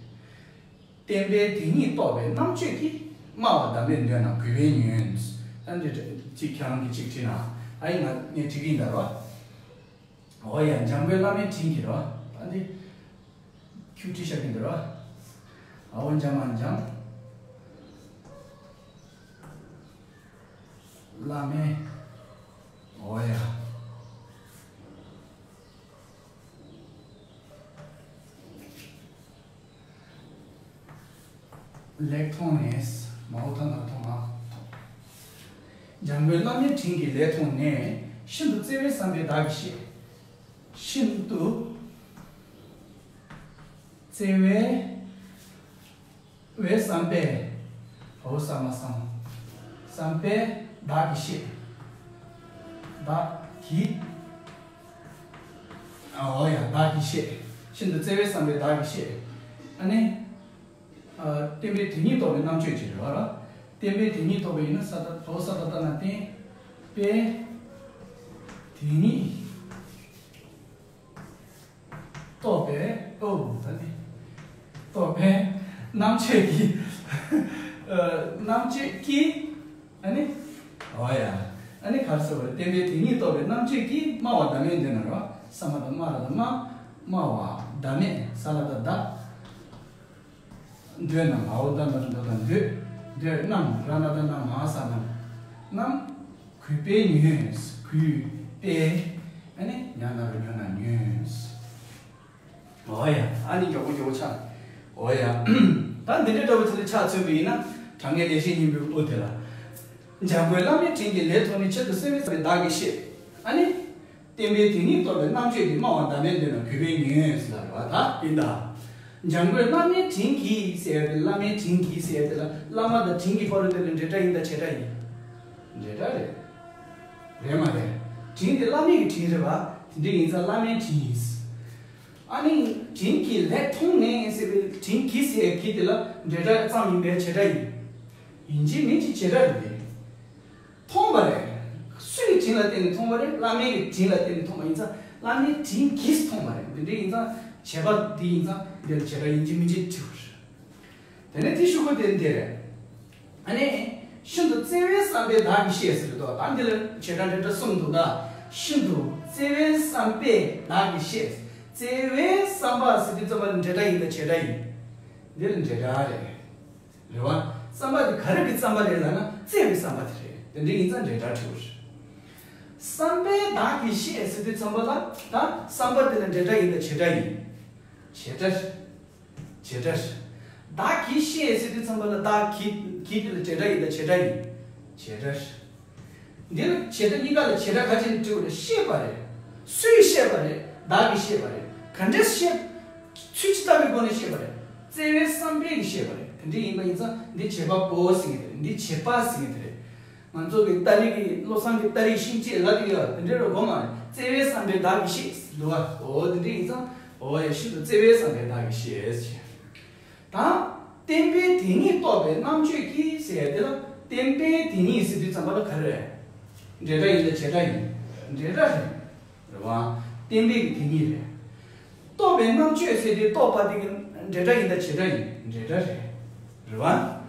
བསྟན་པའི་དེ་ཉིད་རྟོགས་པའི་རྣམ་དཔྱོད་ཀྱིས། སྨྲ་བ་བདག་མེད་འདོད་ན་གུས་པས་ཉོན། ད་འདི་གཅིག་ཁྱེད་རང་གིས་གཅིག་བྲིས་ན། ཨ་ཡིན་ང་ངས་བྲིས་ཀྱི་ཡིན་ད་རོ། འོ་ཡ། འཇམ་མགོན་བླ་མའི་དྲིན་གྱིས་རོ། ཨ་འདི། ཁྱུ་བྲིས་བཞག་གི་འདུག་རོ། ཨ་འོ་འཇམ་མ་འཇམ། བླ་མའི། འོ་ཡ། ལེགས་མཐོང་ནས། མ་འོ་ད་ན་མཐོང་ང་། འཇམ་མགོན་བླ་མའི་དྲིན་གྱིས་ལེགས་མཐོང་ནས། ཤིན་ཏུ་བརྩེ་བས་བསམ་པས་བདག་གིས་བཤད། ཤིན་ཏུ་བརྩེ་བས་བས་བསམ་པས། འོ་བསམ་མ་བསམ། བསམ་པས་བདག་གིས་བཤད། བདག་གིས། འོ་ཡ། བདག་གིས་བཤད། ཤིན་ཏུ་བརྩེ་བས་བསམ་པས་བདག་གིས་བཤད། ཨ་ནི། ཨ། བསྟན་པའི་དེ་ཉིད་རྟོགས་པའི་རྣམ་དཔྱོད་ཅིག་རེད་བ་ར། བསྟན་པའི་དེ་ཉིད་རྟོགས་པའི་ཡིན་ན་ས་ད་འོ་ས་ད་ལྟ་ན་བསྟན་པའི་དེ་ཉིད་རྟོགས་པའི། ཨོ་ད་ནི་རྟོགས་པའི་རྣམ་དཔྱོད་ཀྱི། ཨ། རྣམ་དཔྱོད་ཀྱི། ཨ་ནི། འོ་ཡ། ཨ་ནི་ག་རེ་ཟེར་བ་རེད། བརྟེན་པའི་དེ་ཉིད་རྟོགས་པའི་རྣམ་དཔྱོད་ཀྱིས། སྨྲ་བ་བདག་མེད་འདོད་ན་རེད་བ། ས་མ་བཏགས་སྨ་ར་བཏགས་སྨྲ། སྨྲ་བ་བདག་མེད། ས་ལ་བཏགས་བདག་འདོད་རྣམས། འའོ་ད་ན་ད་ད་འདོད། འདོད་རྣམས། ར་ན་ད་རྣམས། མ་ས་རྣམས། རྣམས་གུས་པས་ཉོན། གུས་པས། ཨ་ནི་ཉ་ན་རོ་ཉོ་ན་ཉོན། འོ་ཡ། ཨ་ནི་མགྱོགས་པོ་མགྱོགས་པོ་ཆགས། འོ་ཡ། ད་འདི་འདྲའི་འདྲ་བོ་ཅིག་ལ་ཆ་མཚོན་པ་ཡིན་ན། དྲང་ངེས་ལེགས་བཤད་སྙིང་པོའི་དབུ་དེ་ལ། འཇམ་མགོན་བླ་མའི་དྲིན་གྱིས་ལེགས་མཐོང་ནས། ཕྱིར་དུ་བརྩེ་བས་བསམ་པའི་བདག་གིས་ཤེས། ཨ་ནི། བརྟེན་པའི་དེ་ཉིད་རྟོགས་པའི་རྣམ་དཔྱོད་ཀྱིས། སྨྲ་བ་བདག་མེད་འདོད་ན་གུས་པས་ཉོན་ཟེར་ལབ་པ་ད་ཡིན་ད། འཇམ་མགོན་བླ་མའི་དྲིན་གྱིས་ཟེར་ཡ་དེ། བླ་མའི་དྲིན་གྱིས་ཟེར་ཡ་དེ་ལ། བླ་མ་དང་དྲིན་གྱི་བར་དུ་དེ་ལ་འབྲེལ་སྒྲ་ཡིན་ད་བྱེད་སྒྲ་ཡིན། འབྲེལ་སྒྲ་རེད། རེད་མ་རེད། དྲིན་དེ་བླ་མའི་གི་དྲིན་རེད་པ། དེ་འདྲ་ཡིན་ཙང་བླ་མའི་དྲིན་ཡིན། ཨ་ནི། དྲིན་གྱིས་ལེགས་མཐོང་ནས་ཟེར་བའི་དྲིན་གྱིས་ཟེར་ཡ་གྱིས་དེ་ལ་འབྲེལ་སྒྲ་ཙམ་ཡིན་པས་བྱེད་སྒྲ་ཡིན། ཡིན་གཅིག་མིན་གཅིག་བྱེད་སྒྲ་རེད། མཐོང་བ་རེད། སུའི་དྲིན་ལ་བརྟེན་ནས་མཐོང་བ་རེད། བླ་མའི་གི་དྲིན་ལ་བརྟེན་ནས་མཐོང་བ་ཡིན་ཙང་། བླ་མའི་དྲིན་གྱིས་མཐོང་བ་རེད། འདི་འདྲ་ཡིན་ཙང་། བྱེད་པ་འདི་ཡིན་ཙང་འདི་ལ་བྱེད་སྒྲ་ཡིན་གཅིག་མིན་གཅིག་འབྲི་བ་རེད། དེ་ནས་དེའི་གཞུག་གུ་དེ་འདི་རེད། ཨ་ནི། ཤིན་ཏུ་བརྩེ་བས་བསམ་པས་བདག་གིས་ཤེས་ཟེར་དུས། ད་འདི་ལ་བྱེད་སྒྲ་འབྲེལ་སྒྲ་གསུམ་འདུག་ད། ཤིན་ཏུ་བརྩེ་བས་བསམ་པས་བདག་གིས་ཤེས། བརྩེ་བས་བསམ་པ་ཟེར་དུས་ཙམ་པ་ལ་འབྲེལ་སྒྲ་ཡིན་ད་བྱེད་སྒྲ་ཡིན། འདི་ལ་འབྲེལ་སྒྲ་རེད། རེད་བ། བསམ་པ་དེ་ག་རེ་གི་བསམ་པ་རེད་ལབ་ན། བརྩེ་བའི་བསམ་པ་དེ་རེད། དེ་འདྲ་ཡིན་ཙང་འབྲེལ་སྒྲ་འབྲི་དགོས་རེད། བསམ་པས་བདག་གིས་ཤེས་ཟེར་དུས་ཙམ་པ་ལ། ད་བསམ་པ་དེ་ལ་འབྲེལ་སྒྲ་ཡིན་ད་བྱེད་སྒྲ་ཡིན། བྱེད་སྒྲ། བྱེད་སྒྲ། བདག་གིས་ཤེས་ཟེར་དུས་ཙམ་པ་ལ། བདག་གིས། གིས་དེ་ལ་འབྲེལ་སྒྲ་ཡིན་ད་བྱེད་སྒྲ་ཡིན། བྱེད་སྒྲ། འདི་ལ་བྱེད་སྒྲ་གཉིས་ཀ་ལ་བྱེད་སྒྲ་ག་ཅི་ནས་འབྲི་དགོས་རེད། ཤེས་པ་རེད། སུས་ཤེས་པ་རེད། བདག་གིས་ཤེས་པ་རེད། ག་འདྲས་ཤེས། ཚུལ་ཇི་ལྟ་བུའི་སྒོ་ནས་ཤེས་པ་རེད། བརྩེ་བས་བསམ་པས་ཀྱིས་ཤེས་པ་རེད། དེ་འདྲ་ཡིན་པ་ཡིན་ཙང་འདི་བྱེད་པ་པོ་ཟེར་མཁན་དེ་རེད། འདི་བྱེད་པ་ཟེར་མཁན་དེ་རེད། ང་ཚོ་གི་ཏ་རིག་གི་བློ་བཟང་གི་ཏ་རིག་ཤིང་བཅད་ལབ་ཀྱི་ཡོད། དེ་འདྲ་རུ་གོ་མ་རེད། བརྩེ་བས་བསམ་པས་བདག་གིས་ཤེས་འདུག་ག་འོ་དེ་འདྲ་ཡིན་ཙང་། འོ་ཡ། ཤིན་ཏུ་བརྩེ་བས་བསམ་པས་བདག་གིས་ཤེས། ད། བརྟེན་པའི་དེ་ཉིད་རྟོགས་པའི་རྣམ་དཔྱོད་ཀྱིས་ཟེར་ཡ་དེ་ལ། བརྟེན་པའི་དེ་ཉིད་ཟེར་དུས་ཙམ་པ་ལ་ག་རེ་རེད། འབྲེལ་སྒྲ་ཡིན་ད་བྱེད་སྒྲ་ཡིན། འབྲེལ་སྒྲ་རེད། རེད་བ། བརྟེན་པའི་གི་དེ་ཉིད་རེད། རྟོགས་པའི་རྣམ་དཔྱོད་ཟེར་དུས་རྟོགས་པ་དེ་གི་འབྲེལ་སྒྲ་ཡིན་ད་བྱེད་སྒྲ་ཡིན། འབྲེལ་སྒྲ་རེད། རེད་བ།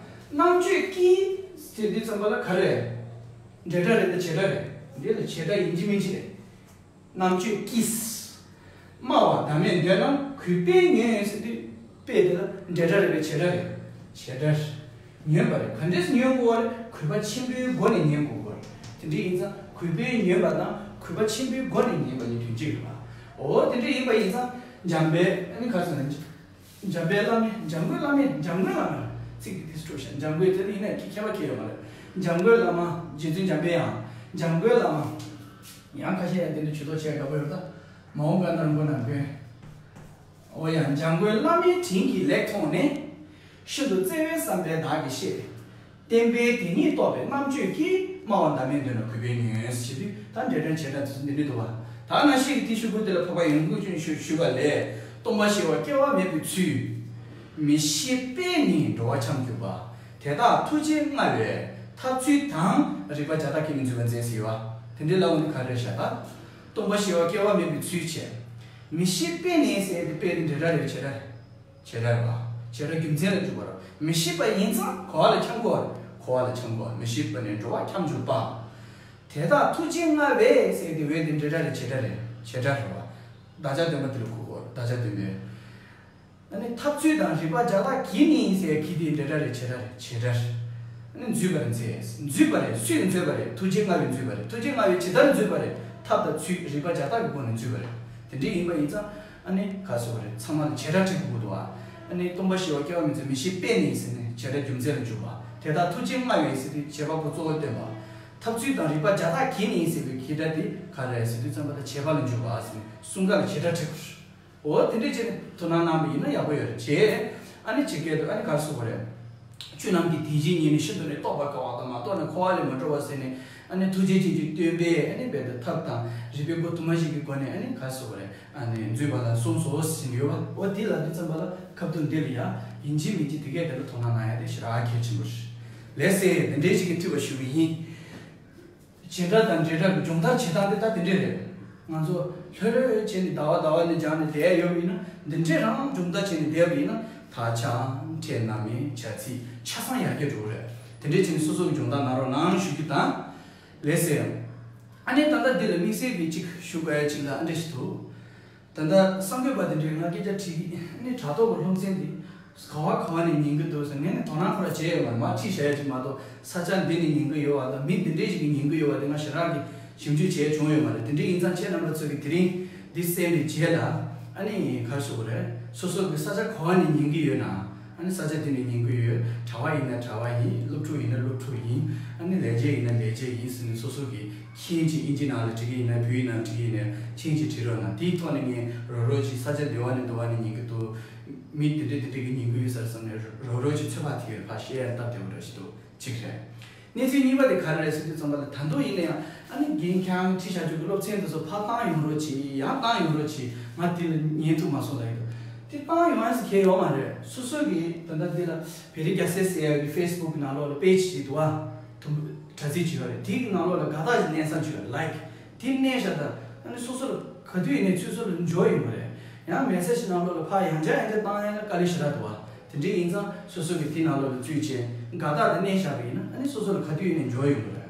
རྣམ་དཔྱོད་ཀྱིས་ཟེར་དུས་ཙམ་པ་ལ་ག་རེ་རེད། འབྲེལ་སྒྲ་རེད་ད་བྱེད་སྒྲ་རེད། འདི་ལ་བྱེད་སྒྲ་ཡིན་གཅིག་མིན་གཅིག་རེད། རྣམ་དཔྱོད་ཀྱིས། སྨྲ་བ་བདག་མེད་འདོད་རྣམས་གུས་པས་ཉོན་ཟེར་དུས། པས་དེ་ལ་འབྲེལ་སྒྲ་རེད་པས་བྱེད་སྒྲ་རེད། བྱེད་སྒྲ། ཉོན་པ་རེད། ག་འདྲས་སེ་ཉོན་དགོས་པ་རེད། གུས་པ་ཆེན་པོའི་སྒོ་ནས་ཉན་དགོས་པ་རེད། དེ་འདྲ་ཡིན་ཙང་གུས་པས་ཉོན་པ་དང་གུས་པ་ཆེན་པོའི་སྒོ་ནས་ཉན་པ་གཉིས་དོན་གཅིག་རེད་པ། འོ་དེ་འདྲ་ཡིན་པ་ཡིན་ཙང་། འཇམ་དཔལ་ཨ་ནི་ག་རེ་ཟེར་ན། འཇམ་དཔལ་བླ་མའི། འཇམ་མགོན་བླ་མའི། འཇམ་མགོན་བླ་མ། ཚིག་དེ་དེ་སུ་འགྲོ་ཤག་འཇམ་མགོན་དེ་ལ་ཡིན་ན་ཁྱད་པར་ཁྱད་ཡོད་མ་རེད། འཇམ་མགོན་བླ་མ། རྗེ་བཙུན་འཇམ་དཔལ་དབྱངས། འཇམ་མགོན་བླ་མ། ཡང་ཁ་ཤས་ཡང་དེ་འདྲ་ཇུས་གཏོགས་བྱས་དགའ་པོ་ཡོད་ད། མ་འོངས་པ་ན་རིན་པོ་ནམ་མགོན། འོ་ཡ། འཇམ་མགོན་བླ་མའི་དྲིན་གྱིས་ལེགས་མཐོང་ནས། ཤིན་ཏུ་བརྩེ་བས་བསམ་པས་བདག་གིས་ཤེས། བརྟེན་པའི་དེ་ཉིད་རྟོགས་པའི་རྣམ་དཔྱོད་ཀྱིས། སྨྲ་བ་བདག་མེད་འདོད་ན་གུས་པས་ཉོན་ཞེས་དུས། ད་འབྲེལ་སྒྲ་བྱེད་སྒྲ་དེ་ཚོ་འདི་འདྲ་འདུག་བ། ད་ན་ཤེས་ཀྱི་དེ་ཤུ་གུ་དེ་ལ་འཕགས་པ་ཡོངས་ཀུན་ཞུ་ཞུས་པ་ལས། སྟོང་པ་ཞི་བ་སྐྱེ་བ་མེད་པའི་ཚུལ། མི་ཤེས་པས་ནི་འགྲོ་བ་འཁྱམས་གྱུར་པ། དེ་དག་ཐུགས་རྗེ་མངའ་བས་ཐབས་ཚུལ་དང་། རིག་པ་བརྒྱ་རྟགས་ཀྱིས་ནི་འཛུད་པར་མཛད་ཟེར་བ། དེ་འདྲའི་ལབ་པ་འདི་ག་རེ་རེད་ཤག་ད། སྟོང་པ་ཞི་བ་སྐྱེ་བ་མེད་པའི་ཚུལ་བྱས། མི་ཤེས་པས་ནི་ཟེར་ཏེ་པས་དེ་འབྲེལ་སྒྲ་རེད་བྱེད་སྒྲ་རེད། བྱེད་སྒྲ་རེད་བ། བྱེད་སྒྲ་རྒྱུ་མཚན་ལ་འཇུག་པ་རེད། མི་ཤེས་པ་ཡིན་ཙང་གོ་བ་ལ་འཁྱམ་དགོས་པ་རེད། གོ་བ་ལ་འཁྱམ་དགོས་པ། མི་ཤེས་པས་ནི་འགྲོ་བ་འཁྱམས་གྱུར་པ། དེ་དག་ཐུགས་རྗེ་མངའ་བས་ཟེར་ཏེ་བས་དེ་འབྲེལ་སྒྲ་རེད་བྱེད་སྒྲ་རེད། བྱེད་སྒྲ་རེད་བ། དག་ཆ་འདོན་པ་དེ་ལ་གོ་དགོས་པ་རེད། དག་ཆ་འདོན་པའི། ཨ་ནི་ཐབས་ཚུལ་དང་རིག་པ་བརྒྱ་རྟགས་ཀྱིས་ནི་ཟེར་གྱིས་དེ་འབྲེལ་སྒྲ་རེད་བྱེད་སྒྲ་རེད། བྱེད་སྒྲ་རེད། ཨ་ནི་འཛུད་པར་མཛད། འཛུད་པ་རེད། སུས་འཛུད་པ་རེད། ཐུགས་རྗེ་མངའ་བས་འཛུད་པ་རེད། ཐུགས་རྗེ་མངའ་བས་ཇི་ལྟར་འཛུད་པ་རེད། ཐབས་དང་ཚུལ་རིག་པ་བརྒྱ་རྟགས་ཀྱི་སྒོ་ནས་འཛུད་པ་རེད། དེ་འདྲ་ཡིན་པ་ཡིན་ཙང་། ཨ་ནི་ག་སོ་བ་རེད། ཚང་མ་ལ་བྱེད་སྒྲ་ཁྲིད་དགོས་འདུག་ཨ། ཨ་ནི་སྟོང་པ་ཞི་བ་སྐྱེ་བ་མེད་ཚུལ། མི་ཤེས་པས་ནི་ཟེར་ནས་བྱེད་སྒྲ་རྒྱུ་མཚན་ལ་འཇུག་པ། དེ་དག་ཐུགས་རྗེ་མངའ་བས་ཟེར་དུས་བྱེད་པ་པོ་གཙོ་བོ་སྟོན་པ། ཐབས་ཚུལ་དང་རིག་པ་བརྒྱ་རྟགས་ཀྱིས་ནི་ཟེར་བའི་གྱིས་སྒྲ་དེ་ག་རེ་རེད་ཟེར་དུས་ཙམ་པ་ད་བྱེད་པ་ལ་འཇུག་པ་ཟེར་ནས་གསུམ་ཀ་ལ་བྱེད་སྒྲ་ཁྲིད་དགོས། འོ་དེ་འདྲས་བྱས་ནས་དོ་སྣང་གནང་བ་ཡིན་ན་ཡག་པོ་ཡོད་རེད། བྱས། ཨ་ནི་ཇི་སྐད་དུ་ཨ་ནི་ག་རེ་ཟེར་དགོས་རེད། ཆོས་རྣམས་ཀྱི་དེ་བཞིན་ཉིད་ནི་ཤིན་ཏུ་ནས་རྟོགས་པར་དཀའ་བ་དང་། མ་རྟོགས་ན་འཁོར་བ་ལས་མ་གྲོལ་བ་ཟེར་ནས། ཨ་ནི་ཐུགས་རྗེ་ཅན་གྱི་སྟོན་པས་ཨ་ནི་རྦད་དེ་ཐབས་དང་རིག་པའི་སྒོ་དུ་མ་ཞིག་གི་སྒོ་ནས་ཨ་ནི་ག་རེ་ཟེར་དགོས་རེད། ཨ་ནི་འཛུད་པ་ལ་གསུངས་སོ་ཟེར་གྱི་ཡོད་པ། འོ་དེ་ལ་དུས་ཙམ་པ་ལ་ཁ་ཐུག་འདི་ལ་ཡ་ཡིན་གཅིག་མིན་གཅིག་དེ་གས་དེ་ལ་དོ་སྣང་གནང་ཡ་དེ་ཞེ་དྲག་གལ་ཆེན་པོ་རེད། ལགས་སེ། འདི་འདྲའི་ཞིག་གི་ཐུག་པ་ཞུ་གི་ཡིན། བྱེད་སྒྲ་དང་འབྲེལ་སྒྲ་གི་སྦྱོང་བརྡར་བྱེད་སྟངས་དེ་ད་དེ་འདྲས་རེད། ང་ཚོ་ལྷོད་ལྷོད་བྱས་ནས་ཟླ་བ་ཟླ་བ་ནས་སྦྱངས་ནས་བསྡད་ཡོད་པ་ཡིན་ན། འདི་འདྲས་རང་སྦྱོང་བརྡར་བྱས་ནས་བསྡད་པ་ཡིན་ན། དག་ཆ་ཕྲད་སྣ་མིན་བྱ་ཚིག་ཆ་ཚང་ཡར་རྒྱས་འགྲོ་གི་རེད། དེ་འདྲའི་བྱས་ནས་སོ་སོ་གི་སྦྱོང་བརྡར་གནང་རོགས་གནང་ཞུ་རྒྱུ་དང་། ལགས་སེ། ཨ་ནི་ད་ལྟ་འདི་ལ་དམིགས་བསལ་གྱི་གཅིག་ཞུ་དགོས་ཡ་གཅིག་ལ་ཨ་འདྲ་ཞིག་འདུག་ད་ལྟ་གསར་འགོད་པ་དེ་འདྲས་ང་སྐད་ཆ་དྲིས་ཀྱི་ཨ་ནི་དྲ་ཐོག་གི་སློབ་ཚན་འདི་ག་བ་ག་བ་ནས་ཉན་གྱི་འདུག་ཟེར། ངས་ནི་དོ་སྣང་ཁོ་ར་བྱས་ཡོད་མ་རེད། མར་ཁྲིད་བཞག་ཡ་ཅིག་མ་གཏོགས་ས་ཆ་འདི་ནས་ཉན་གྱི་ཡོད་པ་དང་མི་འདི་འདྲས་ཞིག་གིས་ཉན་གྱི་ཡོད་པ་དེ་ང་ཞེ་དྲག་གི་ཞིབ་འཇུག་བྱས་བྱུང་ཡོད་མ་རེད། དེ་འདྲས་ཡིན་ཙང་ཁྱེད་རྣམ་པ་ཚོ་གིས་དེ་རིང་འདི་གསན་པའི་རྗེས་ལ་ཨ་ནི་ག་རེ་ཞུ་དགོས་རེད། སོ་སོ་གི་ས་ཆ་ག་བ་ནས་ཉན་གྱི་ཡོད་ན། ཨ་ནི་ས་ཆ་དེ་ནས་ཉན་གྱི་ཡོད། གྲྭ་བ་ཡིན་ན་གྲྭ་བ་ཡིན། སློབ་ཕྲུག་ཡིན་ན་སློབ་ཕྲུག་ཡིན། ཨ་ནི་ལས་བྱེད་ཡིན་ན་ལས་བྱེད་ཡིན་ཟེར་ནས་སོ་སོ་གི་མཆན་ཅིག་ཨིན་ཇི་ནང་ལ་བྲིས་ཀྱི་ཡིན་ན་བོད་ཡིག་ནང་བྲིས་ཀྱི་ཡིན་ན་མཆན་ཅིག་བྲིས་རོགས་གནང་། དེའི་ཐོག་ནས་ངས་རོབ་རོབ་ཅིག་ས་ཆ་འདི་བ་ནས་འདི་བ་ནས་ཉན་གྱི་འདུག་མི་དེ་འདྲས་དེ་འདྲས་ཀྱིས་ཉན་གྱི་ཡོད་ས་རེད་བསམ་ནས་རོབ་རོབ་ཅིག་ཚོད་དཔག་ཐེབས་ཡོད་པ་ཤེས་ཡ་སྟབས་བདེ་པོ་འདྲ་ཞིག་འདུག་གཅིག་རེད། གནས་ཚུལ་གཉིས་པ་དེ་ག་རེ་རེད་ཟེར་དུས་ཙམ་པ་ལ་ད་དུང་ཡིན་ན་ཡང་ཨ་ནི་རྒན་ཁྱང་ཁྲིད་བྱ་རྒྱུ་གི་སློབ་ཚན་དེ་ཚོ་ཕར་བཏང་ཡོང་རོགས་གྱིས། ཡར་བཏང་ཡོང་རོགས་གྱིས། ང་དེ་ལ་ཉན་ཐུབ་མ་སོང་ལབ་ཡོད། དེ་བཏང་ཡོང་ཡ་ཟེར་མཁན་ཡོད་མ་རེད། སོ་སོ་གིས་ད་ལྟ་འདི་ལ་བེ་རི་རྒྱལ་སྲས་ཟེར་ཡ་གི་ཕེ་སི་བུག་གི་ནང་ལོགས་ལ་པེ་ཇི་ཅིག་འདུག་ཨ། དུམ་དྲ་ཚིགས་ཅིག་ཡོད་རེད། དེའི་ནང་ལོགས་ལ་དགའ་རྟགས་ཅིག་མནན་ས་ཅིག་ཡོད་རེད། ལའིཀ་དེ་མནན་བཞག་ད། ཨ་ནི་སོ་སོ་ལ་ག་དུས་ཡིན་ནའི་ཚུར་སོ་སོ་ལ་འབྱོར་ཡོང་གི་རེད། ཡང་མེ་སེ་ཇི་ནང་ལོགས་ལ་ཕར་ཡང་བསྐྱར་ཡང་བསྐྱར་བཏང་ཡ་ལ་དཀའ་ལས་ཞེ་དྲག་འདུག་ཨ། དེ་འདྲ་ཡིན་ཙང་སོ་སོ་གིས་དེ་ནང་ལོགས་ལ་བཙུད་བྱས་དགའ་རྟགས་དེ་མནན་བཞག་པ་ཡིན་ན་ཨ་ནི་སོ་སོ་ལ་ག་དུས་ཡིན་ནའི་འབྱོར་ཡོང་གི་རེད།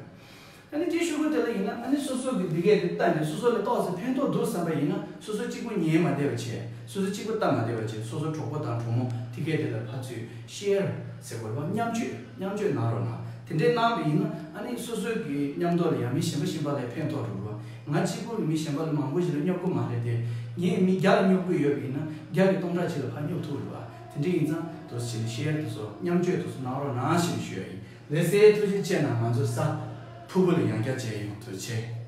ཨ་ནི་དེའི་གཞུག་གུ་དེ་ལ་ཡིན་ན་ཨ་ནི་སོ་སོ་གི་འདི་གས་དེ་ལྟ་ནས་སོ་སོ་ལ་ཏོག་ཙམ་ཕན་ཐོགས་འདུག་བསམ་པ་ཡིན་ན་སོ་སོ་གཅིག་པུ་ཉན་མ་བསྡད་པ་བྱས། སོ་སོ་གཅིག་པུ་ལྟ་མ་བསྡད་པ་བྱས། སོ་སོ་གྲོགས་པོ་དང་གྲོགས་མོ་དེ་གས་དེ་ལ་ཕར་ཚུར་ཤེར་ཟེར་དགོས་རེད་བ། མཉམ་སྤྱོད་མཉམ་སྤྱོད་གནང་རོགས་གནང་། དེ་འདྲའི་གནང་བ་ཡིན་ན་ཨ་ནི་སོ་སོ་གི་མཉམ་དུ་ལ་ཡང་མི་གཞན་པ་གཞན་པ་ལ་ཕན་ཐོགས་འགྲོ་རེད་བ། ང་གཅིག་པུ་གི་མི་གཞན་པ་ལ་མང་པོ་ཞིག་ལ་སྙོབ་ཀྱི་མ་རེད་དེ། ངས་མི་བརྒྱ་ལ་སྙོབ་ཀྱི་ཡོད་པ་ཡིན་ན་བརྒྱ་གི་སྟོང་ཕྲག་གཅིག་ལ་ཕར་སྙོབ་ཐུབ་རེད་བ། དེ་འདྲ་ཡིན་ཙང་དུ་ཞིག་ཤེར་དུ་སོ་མཉམ་སྤྱོད་དུ་སོ་གནང་རོགས་གནང་ཞེས་ཞུ་ཡ་ཡིན། ལགས་སེ། ཐུགས་རྗེ་ཆེ་གནང་། ང་ཚོ་ས་ཕུ་བོ་ལ་ཡང་བསྐྱར་མཇལ་ཡོང་། ཐུགས་རྗེ་ཆེ།